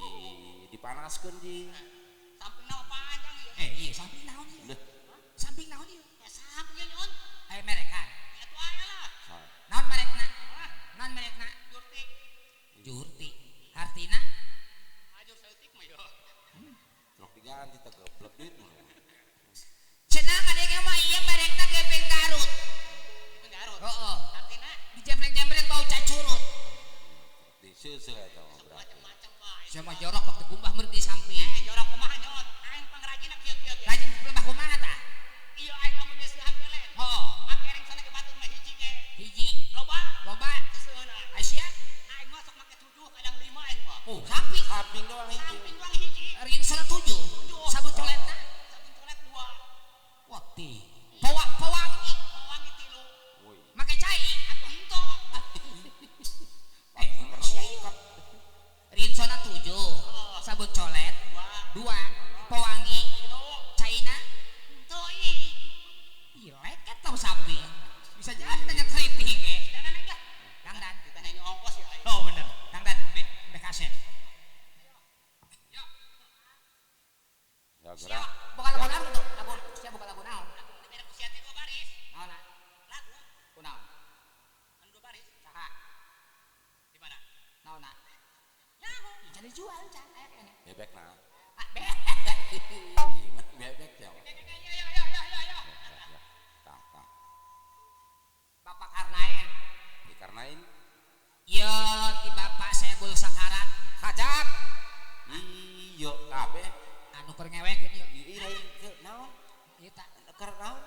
dipanaskeun ji. Samping naon panjang ieu. Eh, iya samping naon ieu? Leuh, Samping naon ieu? Ya samping ieu nyon. Aya merekan. Ya atuh aya lah. sa Naon merekna? Hah? Naon merekna? Jurtik. Jurti. Hartina Ajur saeutik mah yo. truk diganti teh geblek duit mah. cenah ngadenge mah ieu merekna gepeng Garut. Gepeng Garut. Heeh. Artina Dijembreng-jembreng bau cacurut. Diseuseuh eta mah berarti. macam-macam bae. Sia mah jorok waktu kumbah meureun di samping. Eh, jorok kumaha nyon? Aing pangrajina kieu-kieu ge. Rajin lebah kumaha tah? Ieu aing lamun nyeusehan kelen. Heeh. Make ring sana ge batur mah hiji ge. Hiji, Loba loba, seseuheuna. Aisyah. Aing mah sok make 7 kadang 5 aing mah. Oh, samping. Samping doang hiji. Samping doang hiji. Ringsel 7. Sabun coletna. Sabun colet 2. Wah, ti. Powa pewangi Pewangi 3. Woi. make cai. Atuh henteu. Eh, Merangkak. Rinsona 7. Sabun colet 2. 2. Pewangi 3. caina. Henteu ih. Ih, leket tau samping. Bisa jadi tanya keriting ge. Jangan enggak. Dangdan. Ditanya ongkos ya aing. Oh bener. Dangdan, be, be kaset. Ya Siap, gerak. buka lagu naon tuh? Lagu, siap buka lagu naon? Lagu dibere ku sia teh 2 baris. Naon na? Lagu Ku naon? anu 2 baris. Saha? Di mana? Naon na? Nyaho. Ih, can dijual can aya keneh. Bebek nah. Ah, be. Bebek ya. Yo yo yo yo yo. Ya, tah tah. Bapak Karnain. Dikarnain Yo ti Bapak Sebul Sakarat. hajat. Iyo kabeh. Anu keur ngewek ieu. Ih lain ke naon? Ieu tak Keur naon?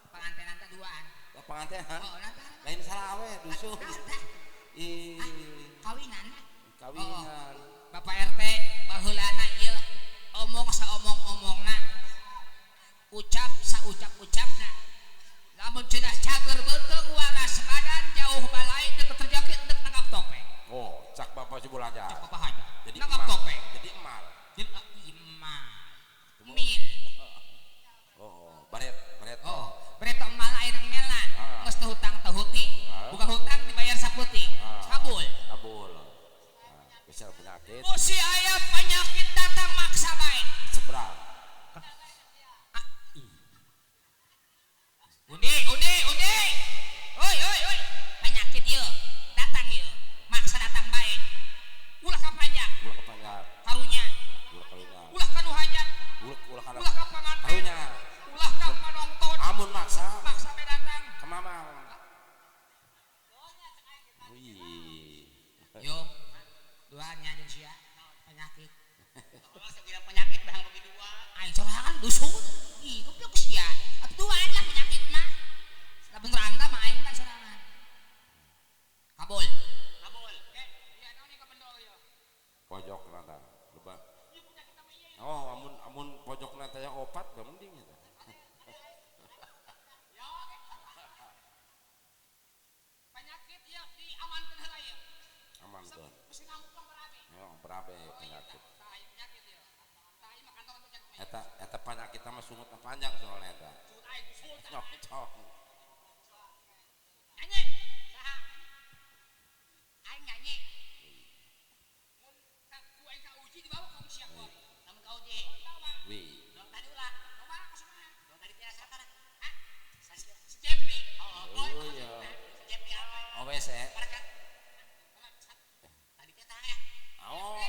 pangantenan teh duaan. Pangantenan. Oh, nah, Lain salawe dusun. Ih, kawinan. kawinan. Bapak RT baheulana ieu omong saomong-omongna ucap saucap-ucapna lamun cenah cager beuteung waras badan jauh balai deket terjangkit dek nangkap topeng. Oh, cak Bapak Subul aja. Cak Bapak aja. Jadi nangkap emal. topeng. Jadi emal. Jadi imal. Mil. Oh, baret, baret. Oh, baret emal aya melna. Ah. Geus teu hutang teu huting, Ah. buka hutang dibayar saputing. Ah. Kabul. Kabul. Nah, bisa penyakit Musi aya penyakit datang maksa bae. seberang. Ah, ih. Undi, undi, undi. Oi, oi, oi. Penyakit ieu datang ieu. Maksa datang bae. Ulah ka panjang, Ulah kepanjang, karunya. ulah karunya. Ulah ka nu hajat, Ulah ulah kana. ulah ka panganten. Karunya. Ulah ka panonton. Amun maksa Maksa bae datang. ke mamang. Wih. Yo, duanya jeung sia penyakit. Oh, segala penyakit bahang bagi dua. Aing sorangan dusun. Ih, goblok sia. Atuh duaan lah penyakit mah. Lamun rangda mah aing mah sorangan. Kabul. Kabul. Eh, iya naon ieu kabendol ieu? Pojok nata. Lebah. Oh, amun amun pojok nata yang opat gak mending eta. Ya, oke. Penyakit ieu diamankeun heula ieu. Amankeun. Bisi ngamuk mah berabe. Yo, berabe penyakit. Tah ieu penyakit ieu. Tah ieu mah kantongan penyakit. Eta eta penyakit mah sungutna panjang soalnya eta. Cut aing usul tah. Nyocong. Nyanyi. Saha? Aing nyanyi. Mun ka ku aing ka uji dibawa ka sia ku. Lamun ka uji. Dibawa. Wih. Dong tadi ulah. Bawa ka kumaha? Dong tadi tiasa kana. Hah? Si Jepri. Oh, Oh iya. si Jepri apa? OWC. Mereka tadi teh tah ya. Oh.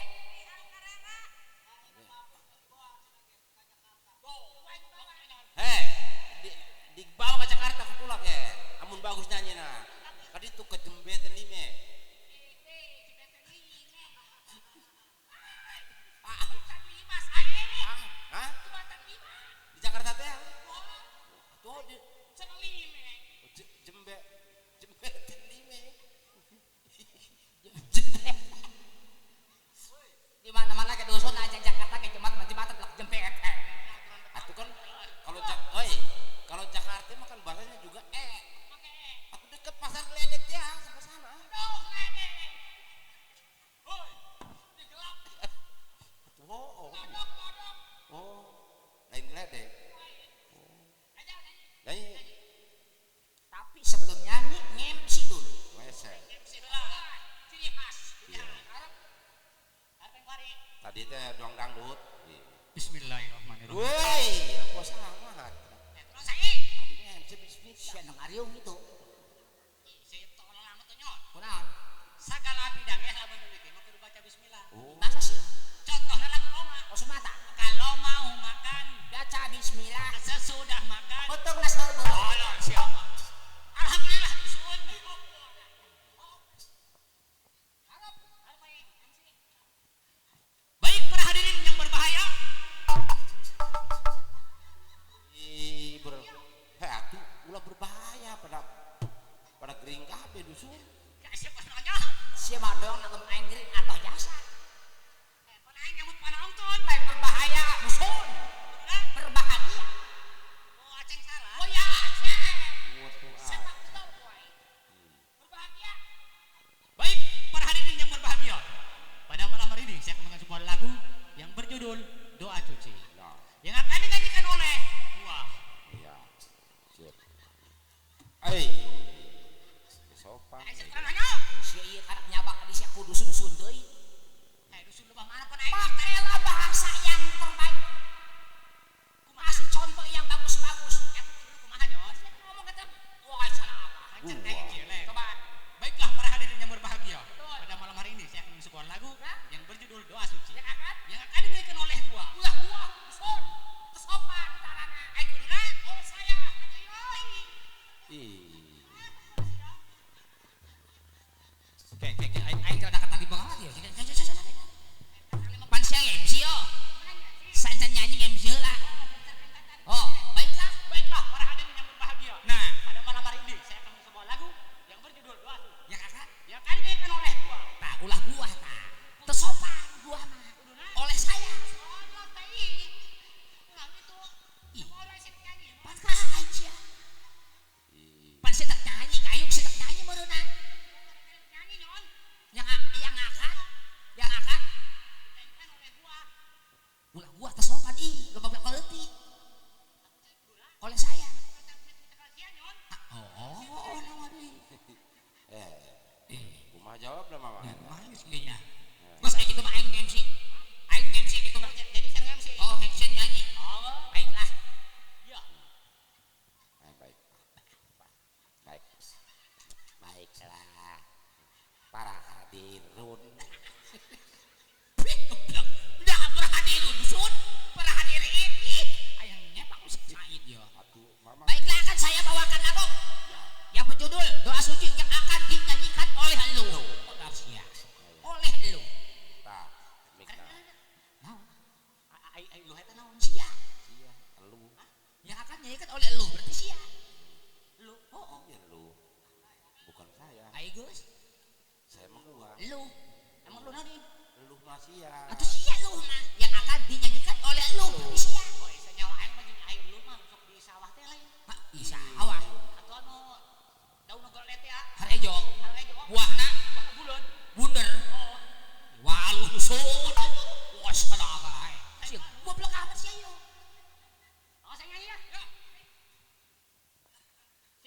Adi teh doang dangdut. Bismillahirrahmanirrahim. Woi, aku sangat. Terus saya. Adi mah MC bismillah. Sia nang ariung itu. Saya tolong amat nyon. Kunaon? Sagala bidangnya lamun mimiti mah kudu baca bismillah. Oh. Masa sih? Contohnya lagu Roma. Oh semata. Kalau mau makan baca bismillah. Sesudah makan potong nasor. Tolong siapa? Alhamdulillah disuun. Baik para hadirin yang berbahaya. Atuh ulah berbahaya pada gering kabeh dusun. Siapa nanya? Siapa dong nangkem aing gering atau jasa? Pan aing nyambut panonton. Lain berbahaya dusun. Berbahagia. Oh, aceng salah. Oh ya, aceng. Sepak betul berbahagia. Baik para hadirin yang berbahagia. Pada malam hari ini saya akan mengajukan sebuah lagu yang berjudul Doa Cuci. Nah. Yang akan dinyanyikan oleh gua. Iya. Sip. Ai. Sopan. Sia ieu karak nyabak di sia kudu dusun deui. Dusun lebah mana pan aing? Pakailah bahasa yang terbaik. Kasih contoh yang bagus-bagus. Kumaha nyon? Ngomong kata wah salah apa? Coba. Baiklah para hadirin yang berbahagia. Pada malam hari ini saya akan sebuah lagu yang berjudul Doa Suci. Yang akan dinyanyikan oleh gua. Ulah gua, dusun. Sopan carana. Ai kuduna. Oh saya. Ih. Oke, aing rada tadi banget ya. Pan sia MC yo. Sancan nyanyi MC lah. Oh, baiklah. Baiklah para hadirin yang berbahagia. Nah, pada malam hari ini saya akan sebuah lagu yang berjudul Doa Suci. Yang akan dinyanyikan oleh gua. Tah, ulah gua tah. Tersopan gua mah. Oleh saya. Pan aing sia. Pan sia tak nyanyi, kayu sia tak nyanyi meureunna. Yang akan ulah gua tersopan ih loba budak leutik oleh saya. Oh naon deui. Kumaha jawab lah mama. Kumaha geus ieu nya. Geus aya kitu mah aing MC. Aing MC kitu mah jadi saya MC. Oh, MC nyanyi. Oh, baiklah. Ya. Baik. Baik. Baiklah. Para hadirun. Udah berhadirun sun, para hadirin. Ih, ayang nyepak Said yo. Baiklah akan saya bawakan lagu yang berjudul Doa Suci yang akan dinyanyikan oleh lu. Oleh lu. Tah, mikna. Naon? Ai lu eta naon? Sia. Sia, lu. Yang akan dinyanyikan oleh lu berarti sia. Lu. Oh, iya lu. Bukan saya. Ai geus. Saya mah gua. Lu. Emang lu naon? Lu mah sia. Atuh sia lu mah yang akan dinyanyikan oleh lu berarti sia. Oh, isa nyawa aing mah jeung aing lu mah sok di sawah teh lain. Hah, di sawah. Atuh anu daun golet teh ah. Harejo. Harejo. Buahna buah buleud. Bunder. Oh. Wah, lu dusun. Wah, salah bae. Sia goblok amat sia yo. Oh, saya nyanyi ya.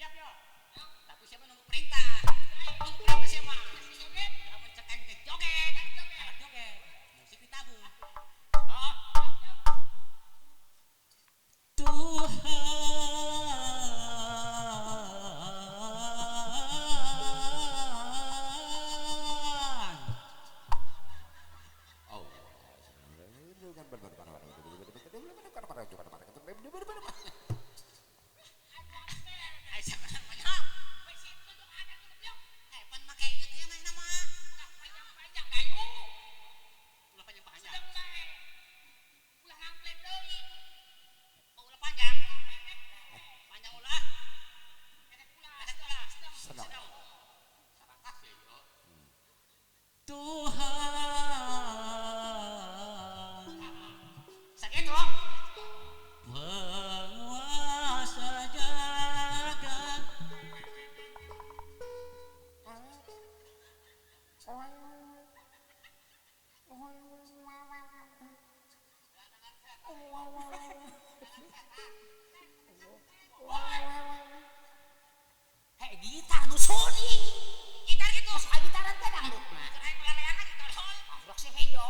Siap yo. Tapi siapa nunggu perintah? Nunggu perintah siapa? Joget. Lamun cek aing teh joget. Anak joget. Musik ditabuh. Oh. Tuhan Oh. Ai siapa namanya? Pan make ieu teh mah nama. Panjang-panjang gayu. Ulah panjang-panjang. Sedeng bae. Ulah ngangklem deui. Oh, ulah panjang. Panjang ulah. Pendek ulah. Pendek ulah. Sedang. Sarakah sih yo. Tuhan Sakitu. penguasa jagat. Hei, gitar dusun ih. Gitar gitu. Sok gitaran teh dangdut mah. Keur aing meleleangan ditolol. Goblok si hejo.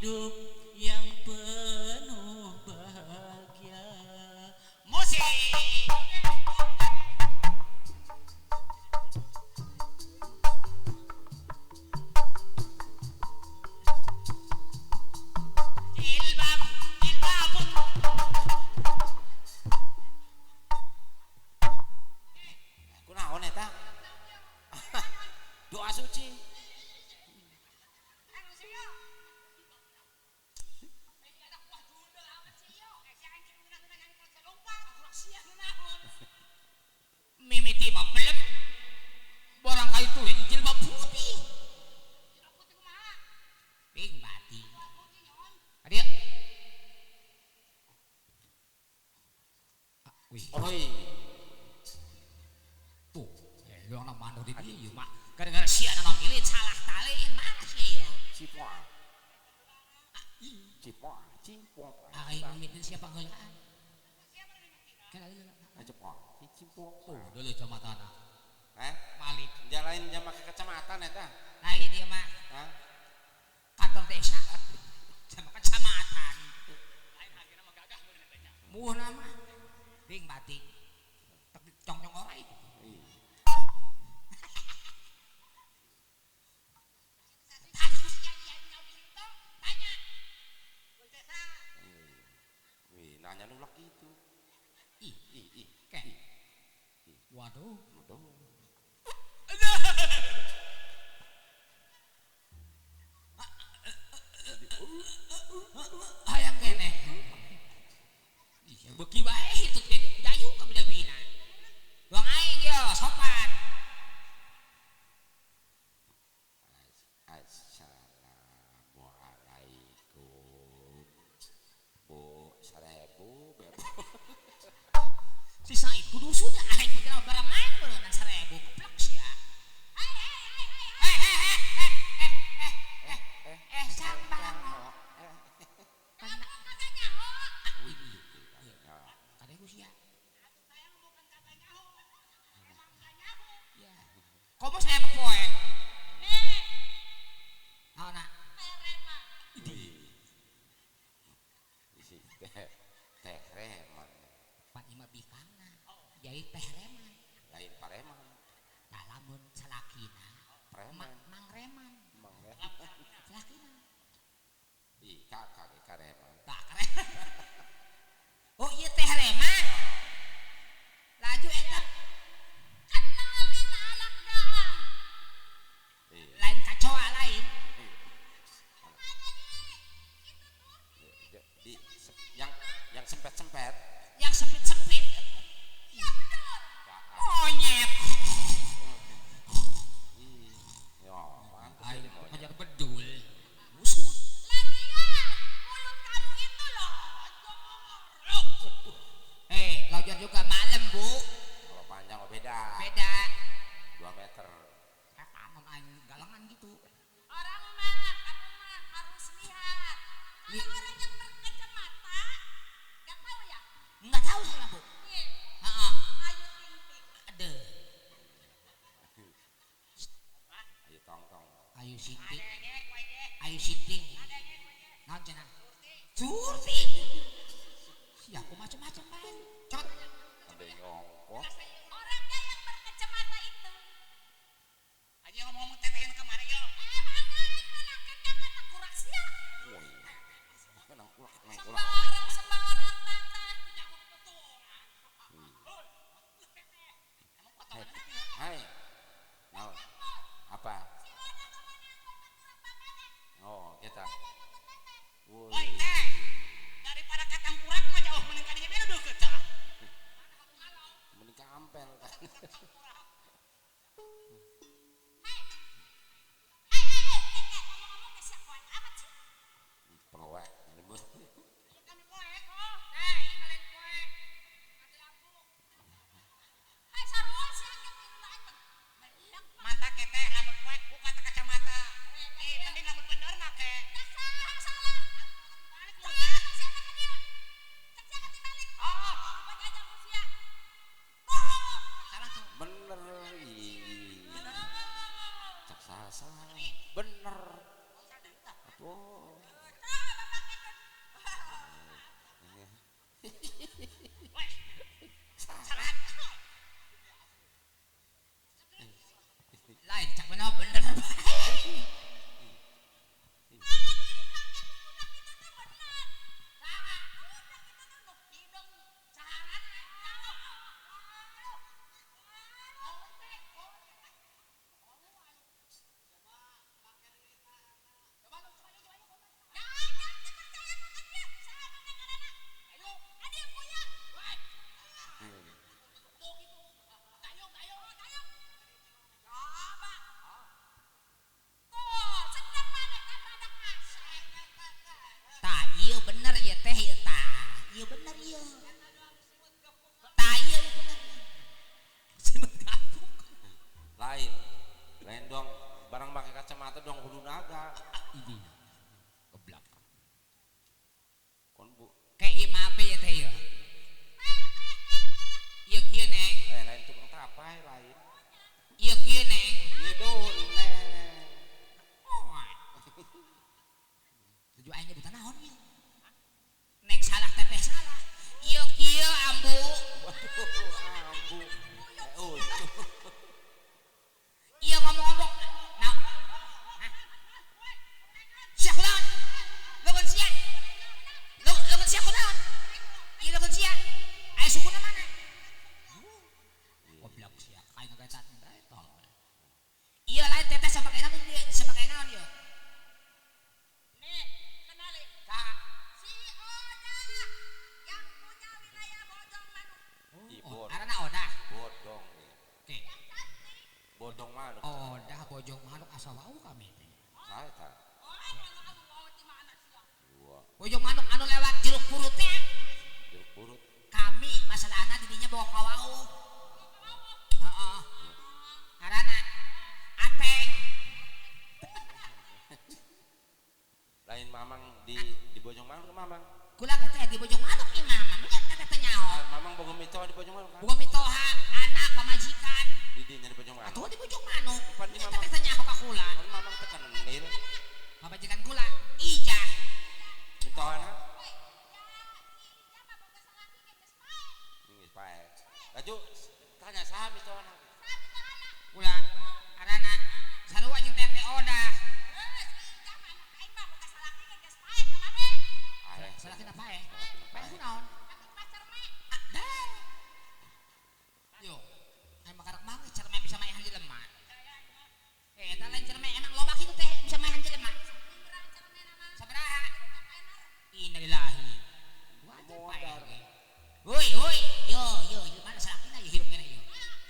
Hidup yang penuh bahagia. Musik. Jilbab, jilbab. Kunaon eta? Doa suci. Mimiti mah belum barang ka itu ya jilbab putih. Ping bati. Adia. Wih. Oi. Tuh, lu anak mandu di dieu mah. Gara-gara sia nonton milih salah tali mana sia ieu? Cipoa. Cipoa, cipoa. Aing mimitin siapa heulaan. Kala heula. Cipoa, cipoa. Oh, dulu kecamatan. Eh, Malik. Jalain jam ke kecamatan eta. Lain ieu mah. Hah? Kantor desa. Sama kecamatan. Lain hargana mah gagah meureun eta nya. Muhna mah. Ding batik. Cong-cong orai. Tanya. Wih, nanya nu laki itu. Ih, Ih, ih, kek. ih. Waduh. Waduh. Hayang keneh. Ih, beuki bae hitut ge dayu ka beda-bina. Doang aing yo sopan. Assalamualaikum. Bu, 1000 bebo. Si Said kudu sudah aing mah barang main beunang 1000 keplek sia. Eh eh eh eh eh eh eh eh sang bango. Eh, Kamu nyaho. wih, ya. Kadang ku sia. Ya. Komo saya poe. Naon nak? Wih. Isi teh teh reman. Pan ima bikangna. Jadi teh reman. Lain pareman. Nah lamun salakina Preman. mang reman. Mang reman. Salakina. Ih, kakak ge kareman. Tak keren. Oh iya teh reman. Laju eta Kenalin anak daang. Ih, lain kacoa lain. di yang sempet-sempet. Yang sempit-sempit. Kakak. Monyet. Ih, ya, pantes Aing jadi monyet. kejar bedul. Musuh. Lagian, mulut kamu itu loh. Eh, lojor juga malam, Bu. Kalau panjang mah beda. Beda. 2 meter. Kanan aing galangan gitu. Orang mah, kamu mah harus lihat. Kalau orang yang berkacamata, gak tahu ya? Enggak tahu saya, Bu. Nih, Heeh. Ayu Ting Ting. Ada. Ayo tong-tong. Ayu Sinting. Ayu Sinting. Naon cenah? Surti. Sia aku macam-macam bae. Coba tanya. Ada yang ngongkos. Orangnya yang berkacamata itu. Aja ngomong-ngomong tetehin kemari yo. Emang aing mah kekangan tengkurak sia. Wih. Nangkulak, nangkulak. Sembarang sembarang tata. Hai. Hai. Naon? Apa? Oh, kita. Woi Woi. teh. Daripada ka tangkurak mah jauh mending ka dieu beda deukeut tah. Mending kampel kan. Hei, hei, sia kunaon? Ieu dukun sia. Aya sukuna mana? Goblok sia, aing ngagetat teh tolol. Ieu lain teteh sebagai naon sebagai naon ieu? Nih, kenalin. Ka Si Oda yang punya wilayah Bojong Manuk. Oh, arana Oda. Bodong. Oke. Bodong Manuk. Oda Bojong Manuk asa wau kami teh. Saha eta? Bojong Manuk anu lewat jeruk purut teh. Jeruk purut. Kami masalahna didinya bawa ka wau. Heeh. Arana Ateng. Lain mamang di Bojong Manuk mamang. Kula teh di Bojong Manuk ieu mamang. Nya teh teh nyaho. Mamang boga mitoha di Bojong Manuk kan? Boga mitoha, anak pamajikan. Di dinya di Bojong Manuk. Atuh di Bojong Manuk. Pan di Nya mamang. teh teh nyaho ka kula. Pan mamang teh kenil. Pamajikan kula Ijah. Mitohana? Geus pae. Laju tanya saha mitohana? Kula arana sarua jeung teteh Oda. Salakina pae. Pae kunaon? Dah. Yo, aing makarak mah cerme bisa maehan jelema. Eta lain cerme emang loba kitu teh bisa maehan jelema. Sabaraha? Innalillahi. Wajar pae. Woi, woi, yo yo, mana salakina ieu hirup keneh ieu.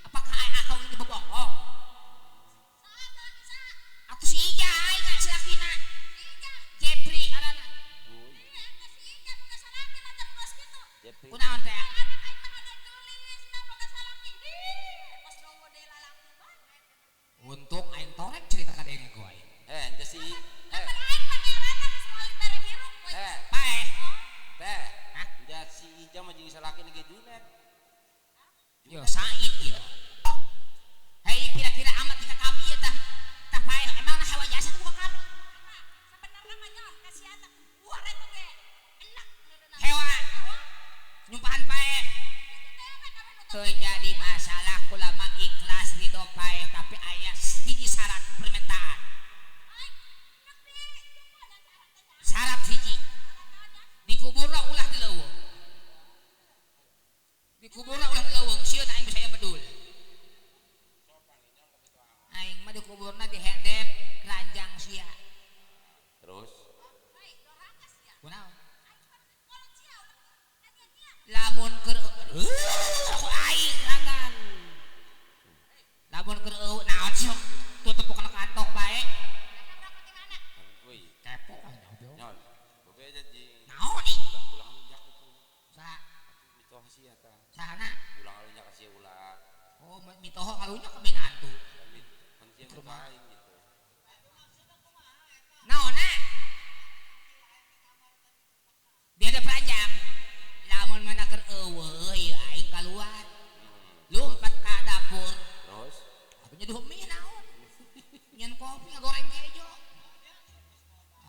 Apakah akau ini bebohong? Atuh si Ija aing salakina. Jepri arana. Kunaon teh? Untung aing torek cerita ka denge ku aing. Ente si Pae. Teh. Hah? Ente si Ija mah jeung salaki ge Junet. Yo Said ieu. Hei kira-kira amat ka kami ieu tah. Tah pae emang hawa jasa tuh ka kami. Sebenarnya mah nyon kasihan buah eta ge. Enak. Hewa. Nyumpahan pae. Terjadi masalah kulama ikhlas ridho pae tapi aya hiji syarat permintaan. Syarat hiji. Dikuburna ulah di leuweung. Dikuburna ulah di leuweung sieun aing bisa bedul. Aing mah dikuburna di hendep ranjang sia. Terus kunaon? Lamun keur ku aing langan. Lamun keur eueuh naon sih tutup kana kantong bae. Euy, kepo aing nyon. Bebeja jeung naon ih? Ulah lunjak itu. Saha? Mitoha sia tah. Sahana? Ulah ngalunjak ka sia ulah. Oh, mitoha ngalunjak ka minantu. Kan sia mitoha aing gitu. Naonna? Dia ada peranjang. Lamun mana keur eueuh ieu aing kaluar. Lompat ka dapur. Terus atuh nyeduh mie naon? Nyen kopi ngagoreng kejo.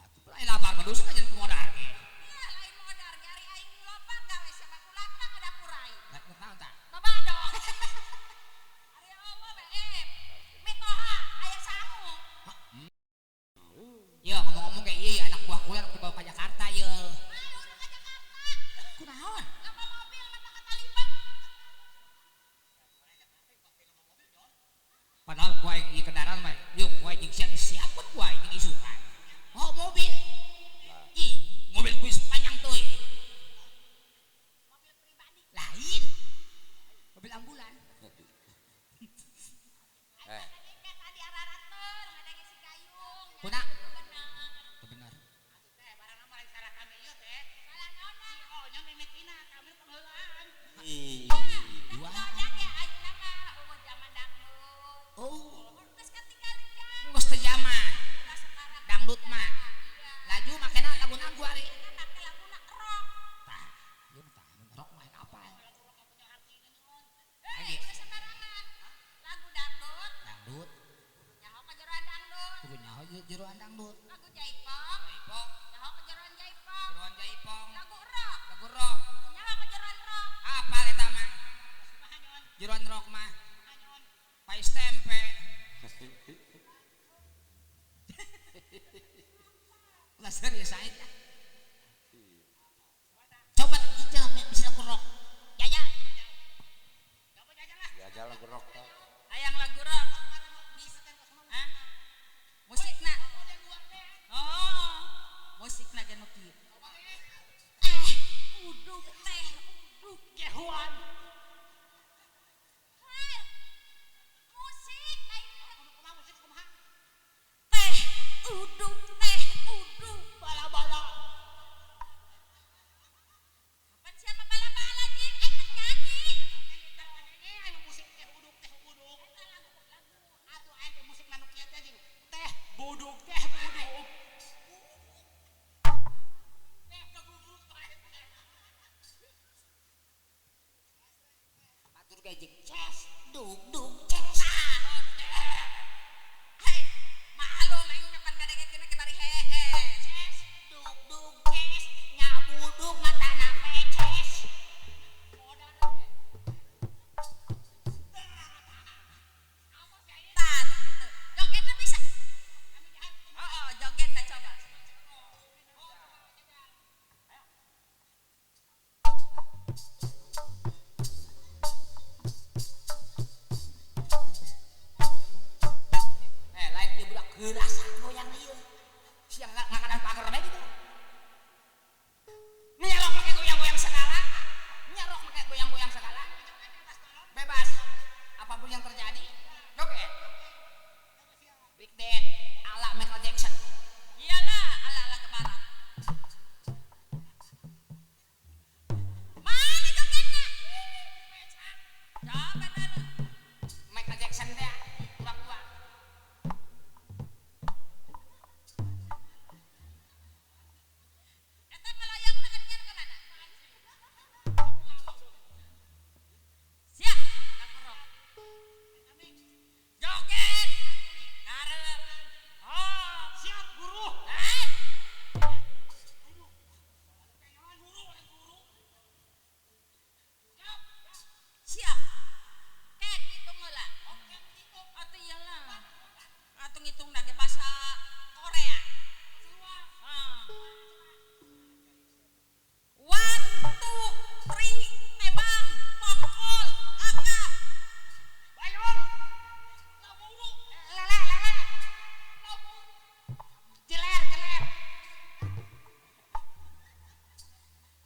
Atuh lain lapar mah dosa nyen modar ge. Iya, lain modar ge ari aing lopang gawe siapa kulakna ka dapur aing. Naon tah? Babado. Ari eueuh we teh nu kieu. Teh uduk teh uduk gehuan. Hei. Musik lain kumaha musik kumaha? Teh uduk teh uduk bala-bala. Kapan siapa bala-bala jeung aing nyanyi? Ayo musik teh uduk teh uduk. Atuh aing musik nu kieu teh jeung teh buduk teh buduk. Batur ge jeung ces duk duk ces. Hei, maklum aing kapan ngadengekeun ge bari hees. Ces duk duk ces nyabuduk matana peces. Tah, nu kitu. Jogetna bisa. Oh, jogetna coba. Lain ieu budak geurasa goyang ieu. Siang ngakadan pager bae gitu. Nyerok make goyang-goyang segala. Nyerok make goyang-goyang segala. Bebas. Apapun yang terjadi, joget. Big Dad ala Michael Jackson. Iyalah, ala-ala kebara. Mana jogetna? Coba dulu. Michael Jackson teh urang dua. Eta ngeloyongna ka dinya ka mana? Siap, lagu rock. Joget. Ngarep. Oh, Siap guru. eh. Siap. Ken ngitung heula. Atuh iyalah. Atuh ngitungna ge bahasa Korea. Ah. 1 2 3 tebang pokol angka. Bayong. Lele lele. Jeler jeler.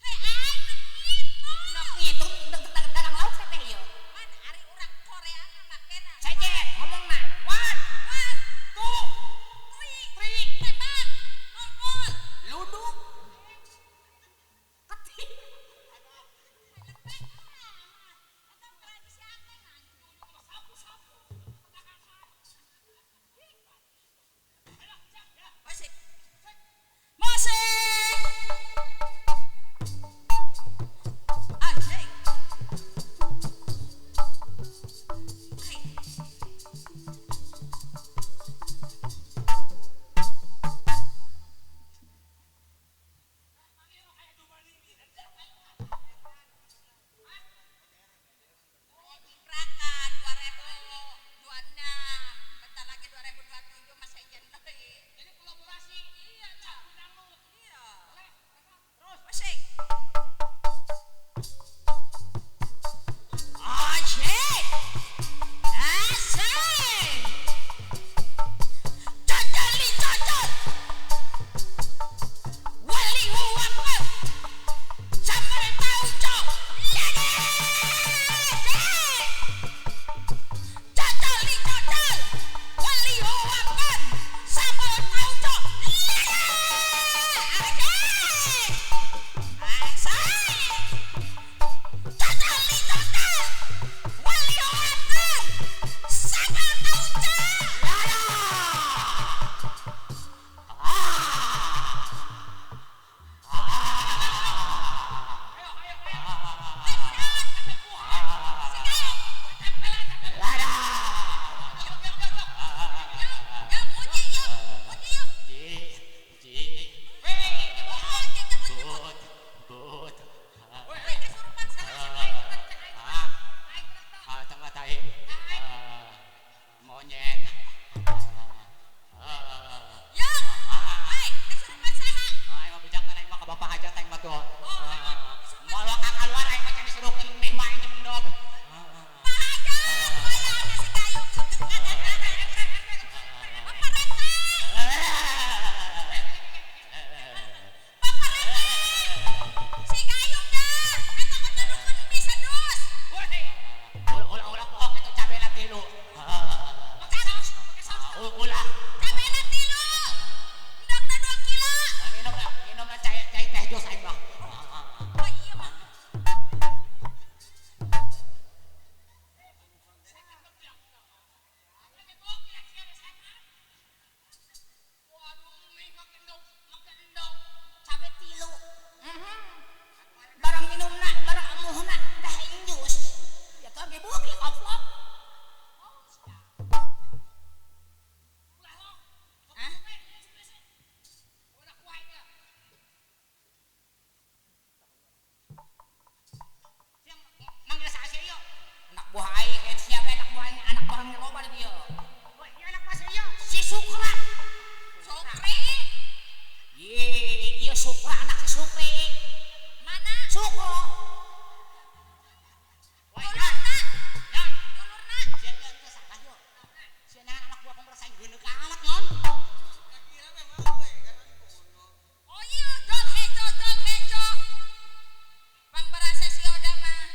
Hei, aing teu ngitung. Nok ngitung dagang lauk teh teh ieu. Pan ari urang Korea mah makena. Seje ngomongna. 1 1 2 3 3 tebang pokol. Luduk. Ketik. Eta tradisi akeh mah. Musik. Musik. Asik. Hai. Raka 2026, bentar lagi 2027 masih jen deui. Jadi kolaborasi. Iya lah. Dangdut. Iya. Terus Musik. Asik. Asik. Cocoli cocol. Wali huwape. Sambal tauco. Lagi. Cocoli cocol. Wali huwape. Sambal tauco. Lagi. Asik. Asik. Cocoli cocol. Wali huwape. Sambal tauco. Ji, ji, but, but. Ah, ah, tengah tahi. Ah, monyet. Ah, ah, aing mah bujang aing mah ka bapak hajat aing mah tuh. Ah, moal ka keluar aing mah can disuruhkeun meh mah aing jeung endog. Ah. Sukra anak si Sukri. Mana? Sukro. Dulurna. Yan. Dulurna. Sia ieu teh salah yo. Sia anak buah pemerasain geuneuh ka anak nyon. Oh iya, jol hejo, jol hejo. Pangberasa si Oda mah.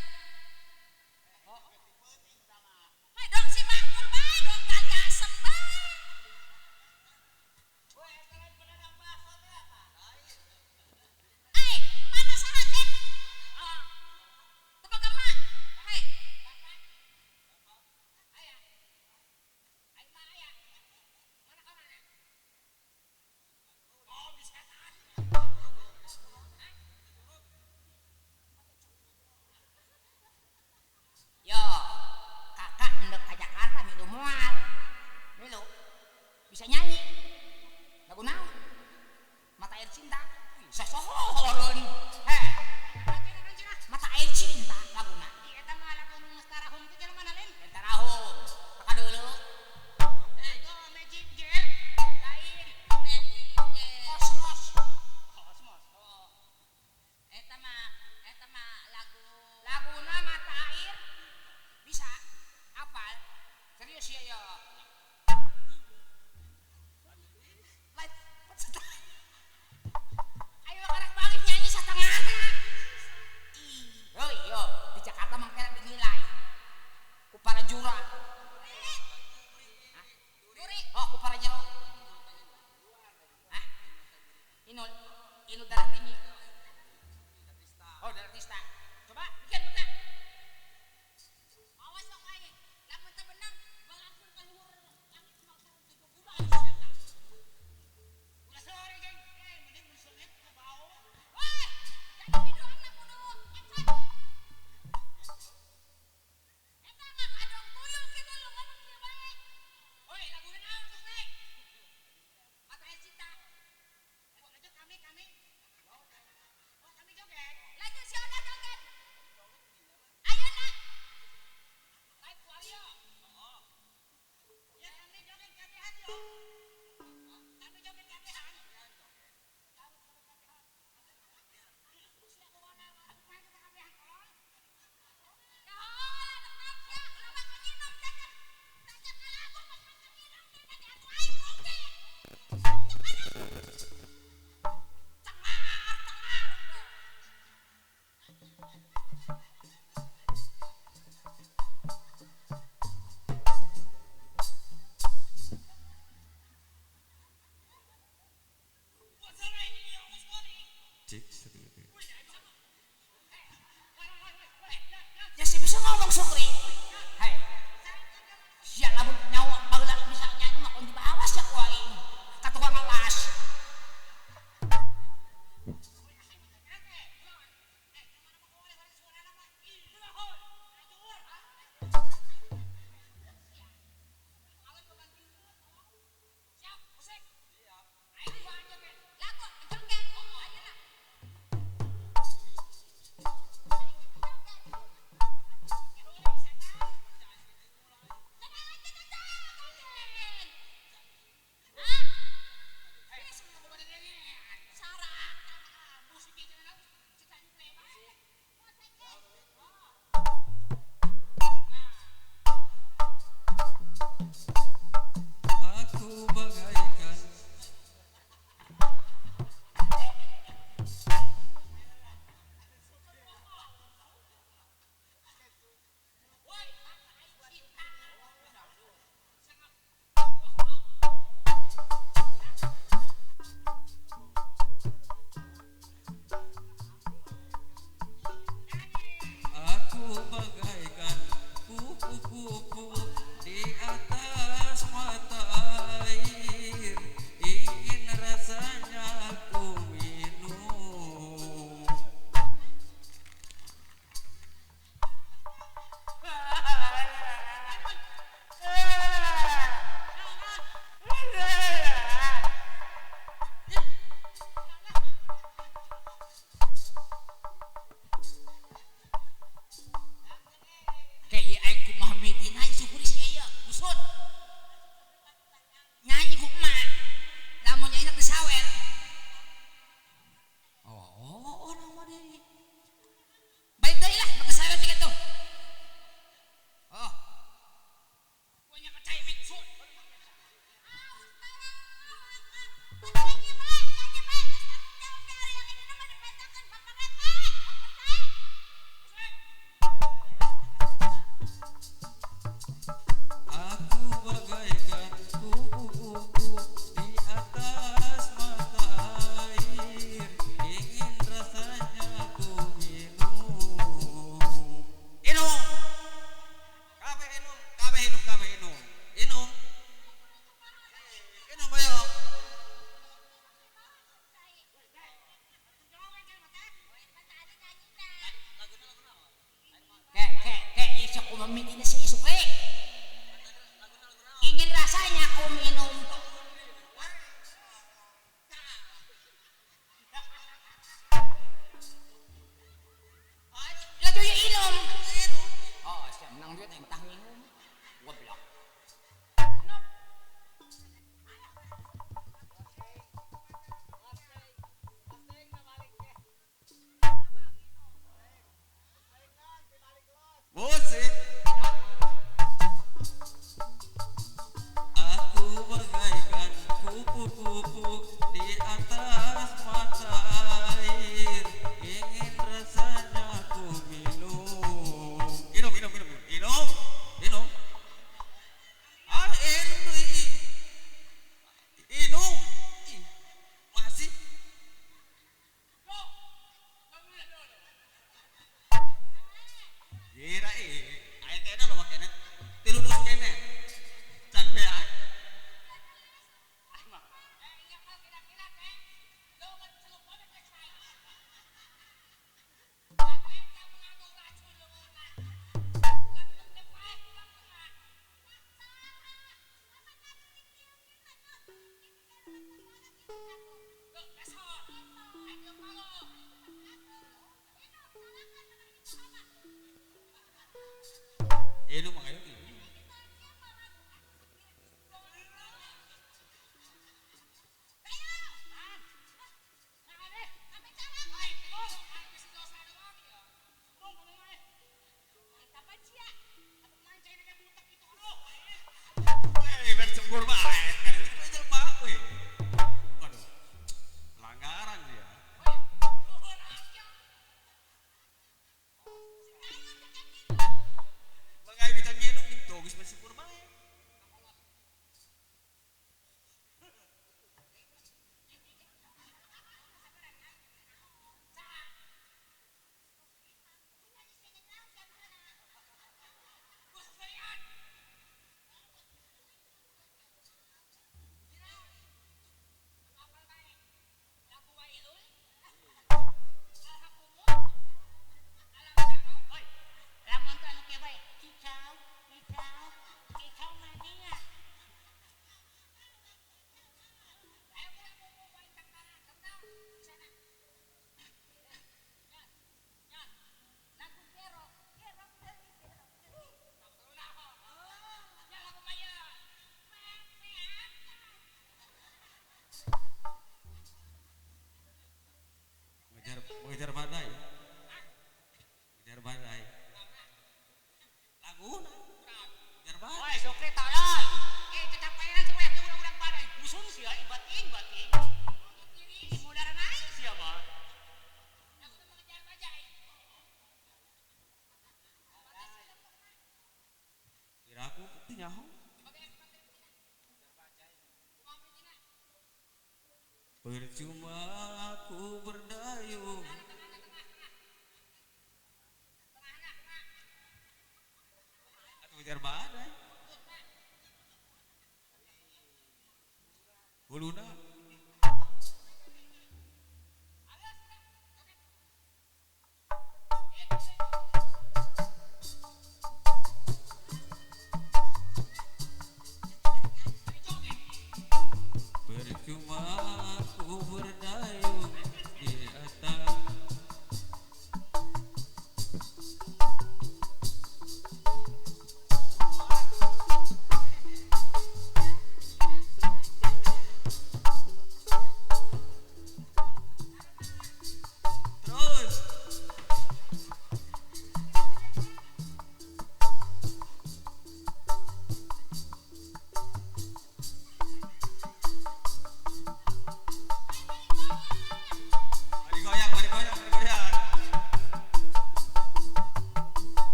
Hei, dong si Bakul bae, dong kali asem bae. Eh, mana saha teh? Oh. Teu boga mak. Hei. Yo, kakak hendak ke Jakarta milu moal. Milu. Bisa nyanyi. Lagu naon? Mata Air Cinta. Sosohoreun. Heh. Mata Air Cinta laguna. Eta mah lagu nu geus tarahum teh jelema lain. Tarahum. Kakak dulu. Itu Magic Gear. Lain. Kosmos. Kosmos. Oh. Eta mah lagu Laguna Mata Air. Bisa. Apal. Serius ya yo. Lain. Ayo karak banget nyanyi setengah. deui. Baik deui lah, nu kesana tiga tuh. Oh. Punya kecai miksu. Aku bagaikan kupu-kupu di atas mata air, ingin rasanya ku minum. Minum, kabeh minum, kabeh minum, kabeh minum, minum, minum ayo. Kek, isok umami ini si isuk rek. Ingin rasanya aku minum. Laju ya ilum. Oh, siap menang duit yang betah minum. Goblok. Musik. Aku bagaikan kupu-kupu di atas mata air, ingin rasanya ku minum. Minum, minum, minum, minum, minum. Ah, minum tuh, minum. Ih, masih. Kira aya kene lho makene. Tilu nus kene. Can beak. Lu mah kayak gini. Eh, bercembur banget. Kan itu jelema we. Waduh. Pelanggaran dia. Bagai bisa nginum gitu, geus bersyukur bae. Lamun teh anu kieu bae, kicau, kicau, kicau mania. Mengejar mengejar badai. Mengejar badai. Lagu mengejar badai. Woi, Sukri tolol. Eh, kecapean sih weh urang-urang badai. Busun sia bating bating. Mudaran aing sia mah. Kira aku teu nyaho. Percuma aku berdayung.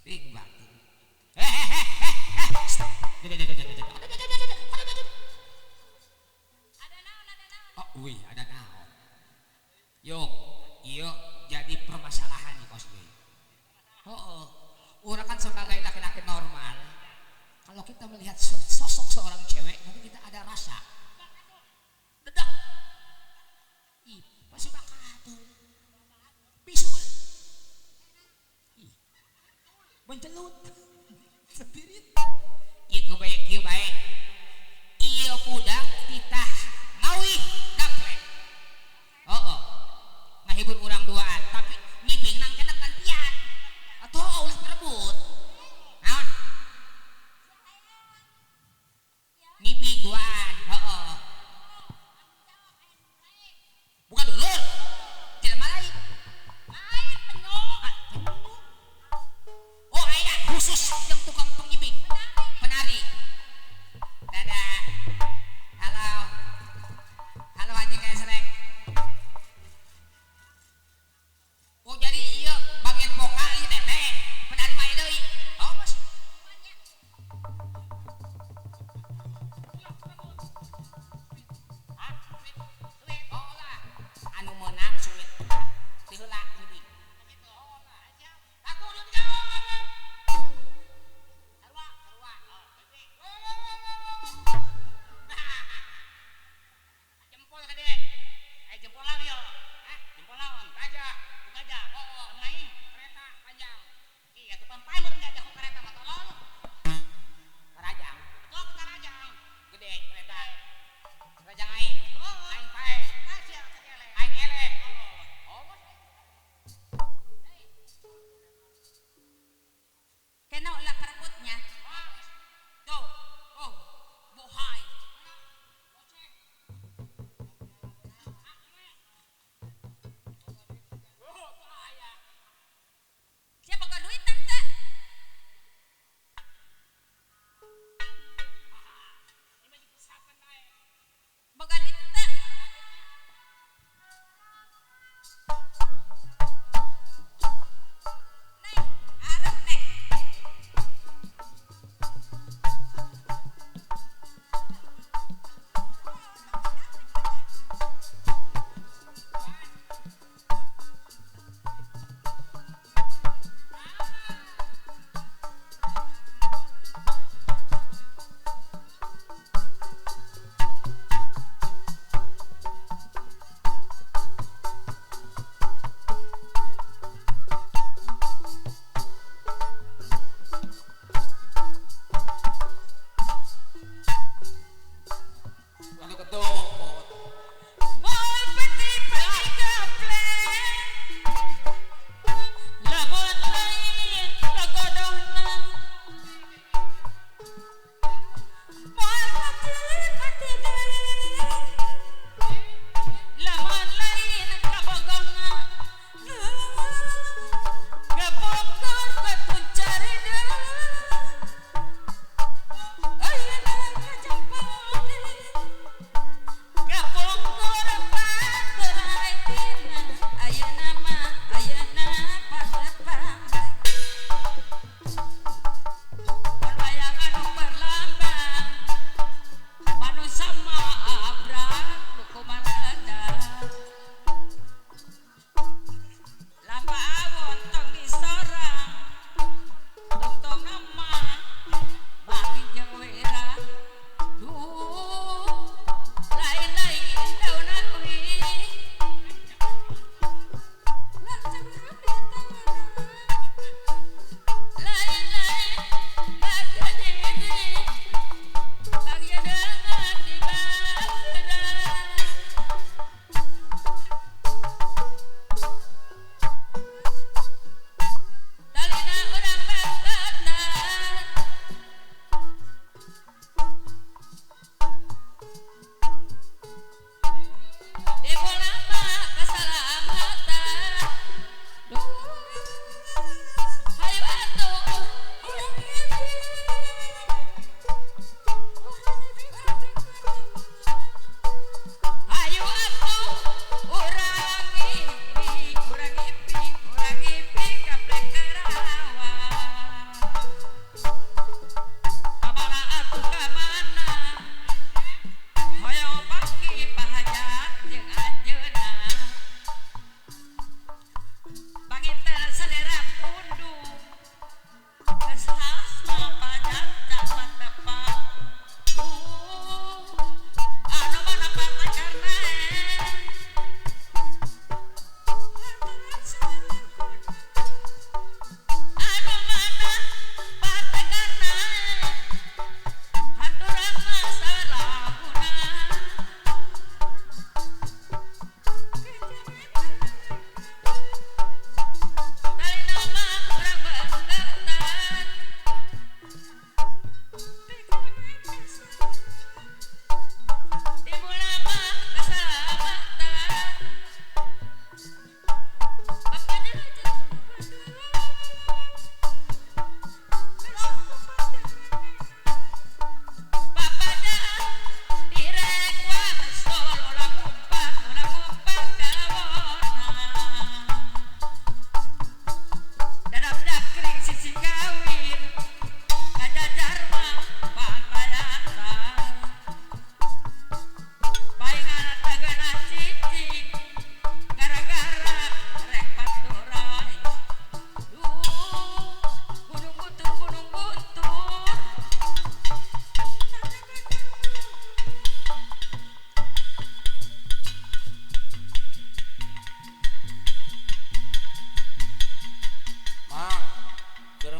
Ting batu. Ada naon, ada naon. Oh, wih, ada naon. Yo, iya jadi permasalahan nih kos ieu. Oh, urang kan sebagai laki-laki normal, kalau kita melihat sosok seorang cewek, mungkin kita ada rasa. Dedak. Ih, pasti bakatun. Bisul. Ih. Mencelut. Spirit. Ieu kebaik, ieu baik. Ieu budak titah ngawih gaplek. Oh, ngahibur urang duaan, tapi ngibing nang kena gantian. Atau ulah perebut. Naon? Ngibing duaan, heeh. Bukan dulur. Jelema lain. Lain penyok. Ah, penyok. Oh, aya khusus yang tukang pengibing. Penari. Dadah. Halo. Halo Haji Kesrek. Oh, jadi iya bagian vokal ieu teteh. Penari mah deui. Oh, Bos. Hah? Suit. Oh lah. Anu meunang suit. Ti heula ngibing. Satu, dua, tiga. Sarua, sarua. Oh,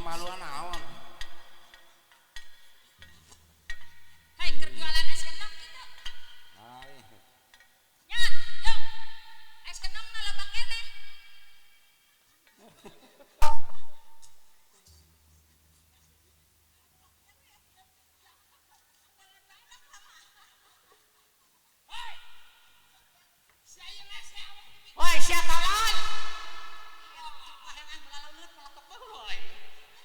Maluan naon? Hai keur jualan es kenong kitu. Hai. Nya, yuk. Es kenong na loba keneh. Woi, sia tolol.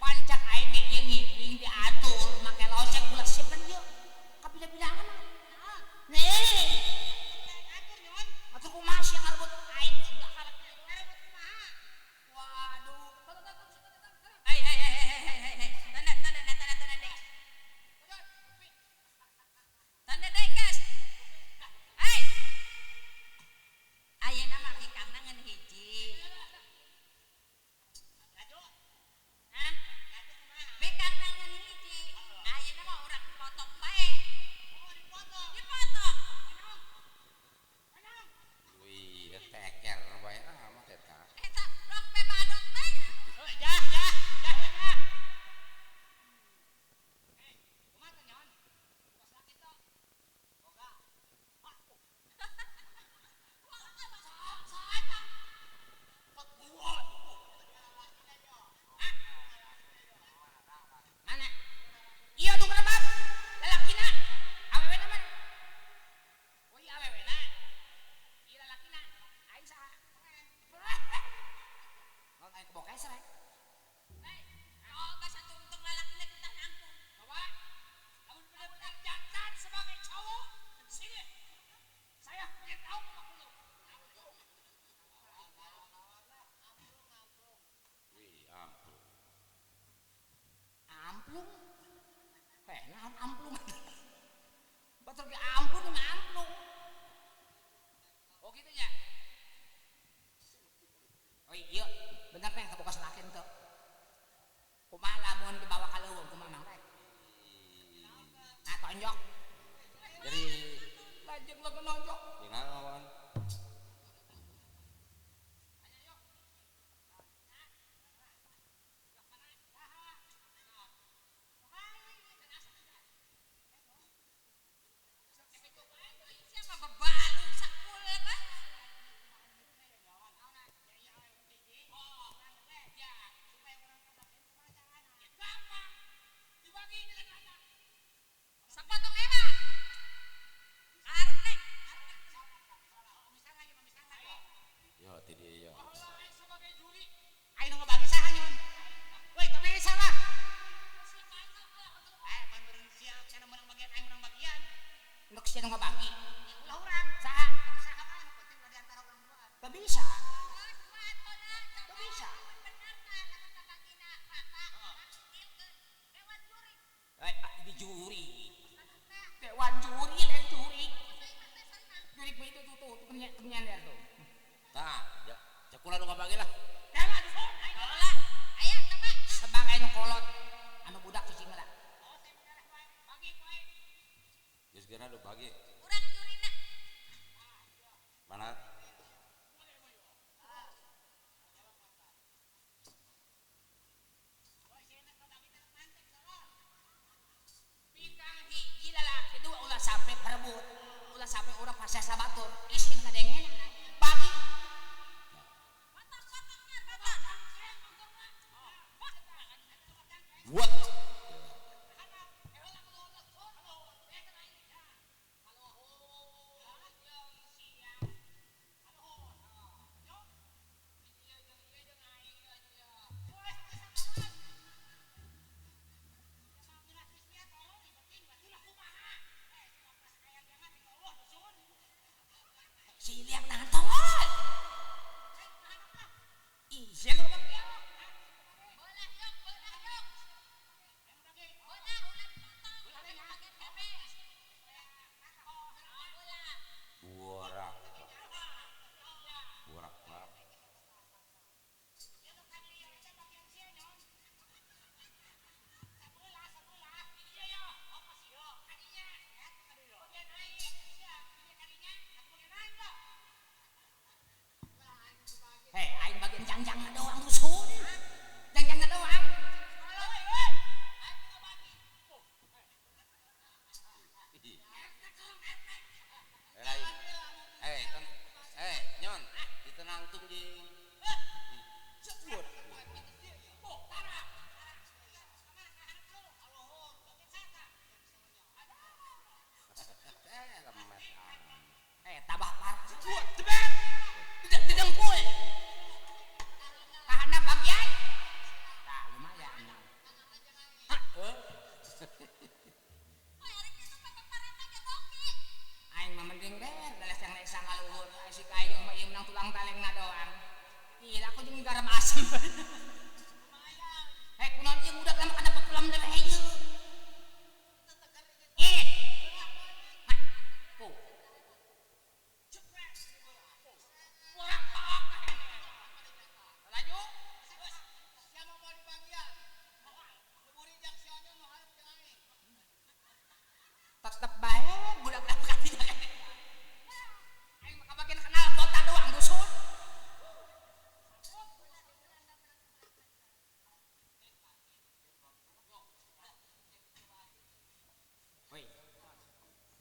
Pancak aing ge ieu ngiping diatur make loceng ulah sieun ieu. Kapila-pilangan. Nih. Atuh kumaha sia ngarebut aing ke belakang. Waduh. Hei hei hei hei hei hei. Tanda tanda tanda tanda deh. Tanda deh guys. Hei. Ayeuna mah bikangna ngan hiji. Hah? Bikangna ngan hiji. Ayeuna mah urang potong bae. Dipotong. Wih, teker bae amat eta. Eta rong pe badot bae. Jah, jah, jah, jah. Mana? Iya nu kenapa? Lalakina. Awewena mana? Oh iya awewena. Iya lalakina. Aing saha? Non aing kebokeh srek. Hei, oh bahasa tungtung lalakina kita nangkung. Bawa, lamun benar-benar jantan sebagai cowok, sini. Saya pengen tahu mama dulu. Wih, ampun. Amplung. Naon amplung? Batur ge ampun mah amplung. Oh gitu ya. Oh iya, bener neng kaboga salaki henteu. Kumaha lamun dibawa ka leuweung kumaha mang rek? Nah, tonjok. Jadi Lanjut lo nonjok. naon? Siapa bebalung sakul kan? Sapotong ewa. Arep neng.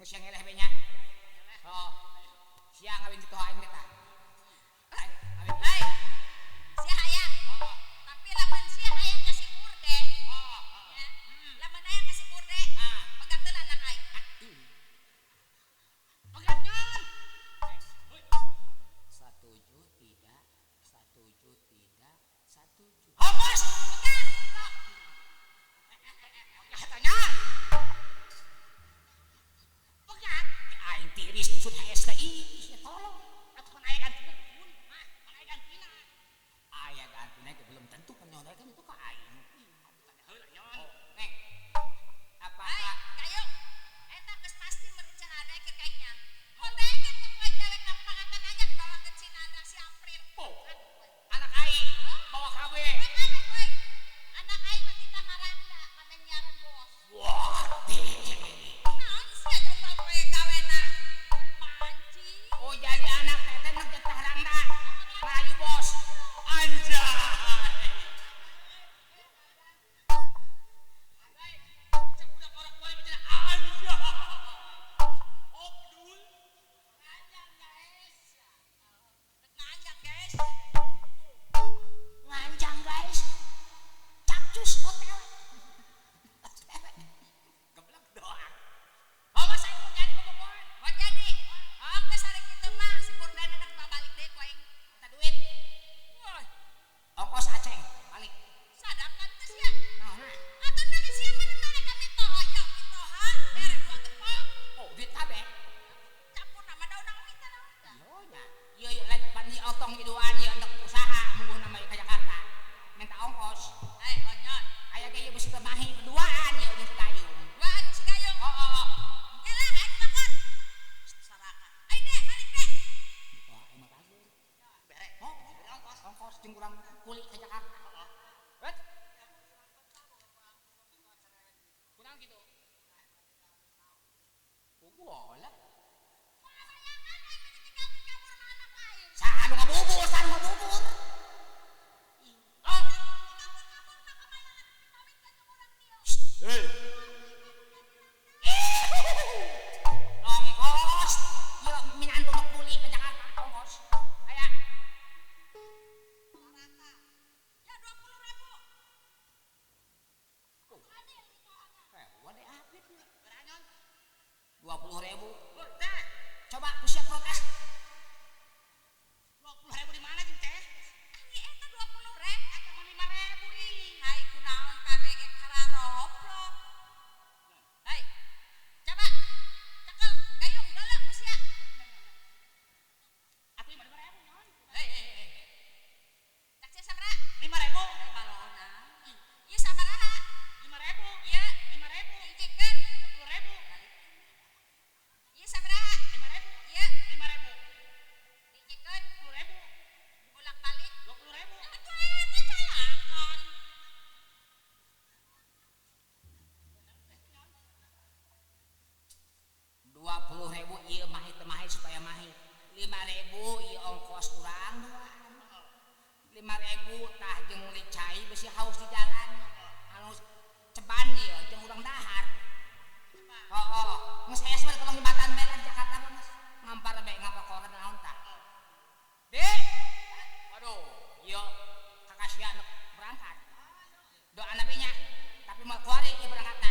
Geus yang ngeleh be nya. Oh. Sia ngawin kitu aing teh tah. Hei. Sia hayang. Tapi lamun sia hayang ka si Burde. Ya. Lamun hayang ka si Burde, pegateun anak aing. Pegat nyon. Satuju tidak, satuju tidak, satuju. Hapus. Pegat. Katanya. Pegat. Aing tiris dusun HSTI, ya tolong. Atuh kan aya gantina pun. Mah, aya gantina. Aya gantina ge belum tentu penyono kan itu ka aing. Heula nyon. Neng. Apa Hei, Gayung. Eta geus pasti merencana keur kayaknya. Kontengan ke poe dewek kampangatan aja dibawakeun si Nanda si April. Oh. Anak aing bawa KB. Anak aing mah tita maranda kamenyaran bos. Wah. Naon sia jombal poe gawena mancing. Oh jadi anak teteh nak getah rangda. Rayu bos. Anjay. Cek budak orang kuari macam anjay. Obdul. Nganjang guys. Nganjang guys. Nganjang guys. Capcus OTW. Geblek doang. Oh masa mau jadi kebobolan. Mau jadi. Oh geus ari kitu mah si Purdana nak babalik deui ku aing. Minta duit. Woi, Ongkos aceng balik. sadakan teh sia. Nah, nah. Atuh da sia mana-mana ka mitoha ya mitoha bere dua gepok. Oh duit kabeh. Campur nama daun naon teh naon teh. Yo nya. Ieu ieu lain pan ieu otong iduan ieu endek usaha mungguh nama ieu ka Jakarta. Minta ongkos. Hei, onyon. Aya ge ieu bisi teu mahi berduaan ieu jeung si Gayung. Duaan si Gayung. Oh oh oh. Elah aing makan. Sarakan. Ayo deh, balik deh. Wah, emang bagus. Bere. Oh, ongkos, ongkos jeung urang kuli ka Jakarta. Bet. Kurang gitu. Puguh lah. Bayangan aing mah ditinggalkeun kabur mah anak aing. Saha nu ngabubur, saha nu ngabubur. Oh, Kabur-kabur mah kamayangan dikawinkeun jeung urang dieu. Hei. Ongkos. Ieu minantu nu kuli ka Jakarta ongkos. Aya. Saraka. Ya 20.000. Adil mitohana. Eh, wade apit nya. 20.000. Coba ku sia protes. 20.000 di mana jeung teh? Ari eta 20.000 eta mah 5.000 ih. Hai kunaon kabeh ge kararoplok. Hai. Coba. Cekel Gayung galak ku sia. Atuh 5.000 nyon. Hei hei hei. Cak sia sabaraha? 5.000. Eh balona. Ieu sabaraha? 5.000. Ieu 5.000. hijikeun. 10.000. Ieu sabaraha? 5.000. Ieu 5.000. hijikeun 10.000. bolak-balik. 20.000. Atuh eta calakan. 20.000 ieu mahi teu mahi supaya mahi. 5.000 ieu ongkos urang duaan. 5.000 tah jeung meuli cai bisi haus di jalan. Anu ceban ieu jeung urang dahar. Heeh, geus aya we tolong jembatan bae lah di Jakarta mah geus. Ngampar bae ngampar koran naon tah. Dik. Waduh, ieu kakak sia nu berangkat. Doana be nya, tapi moal kuari ieu berangkat.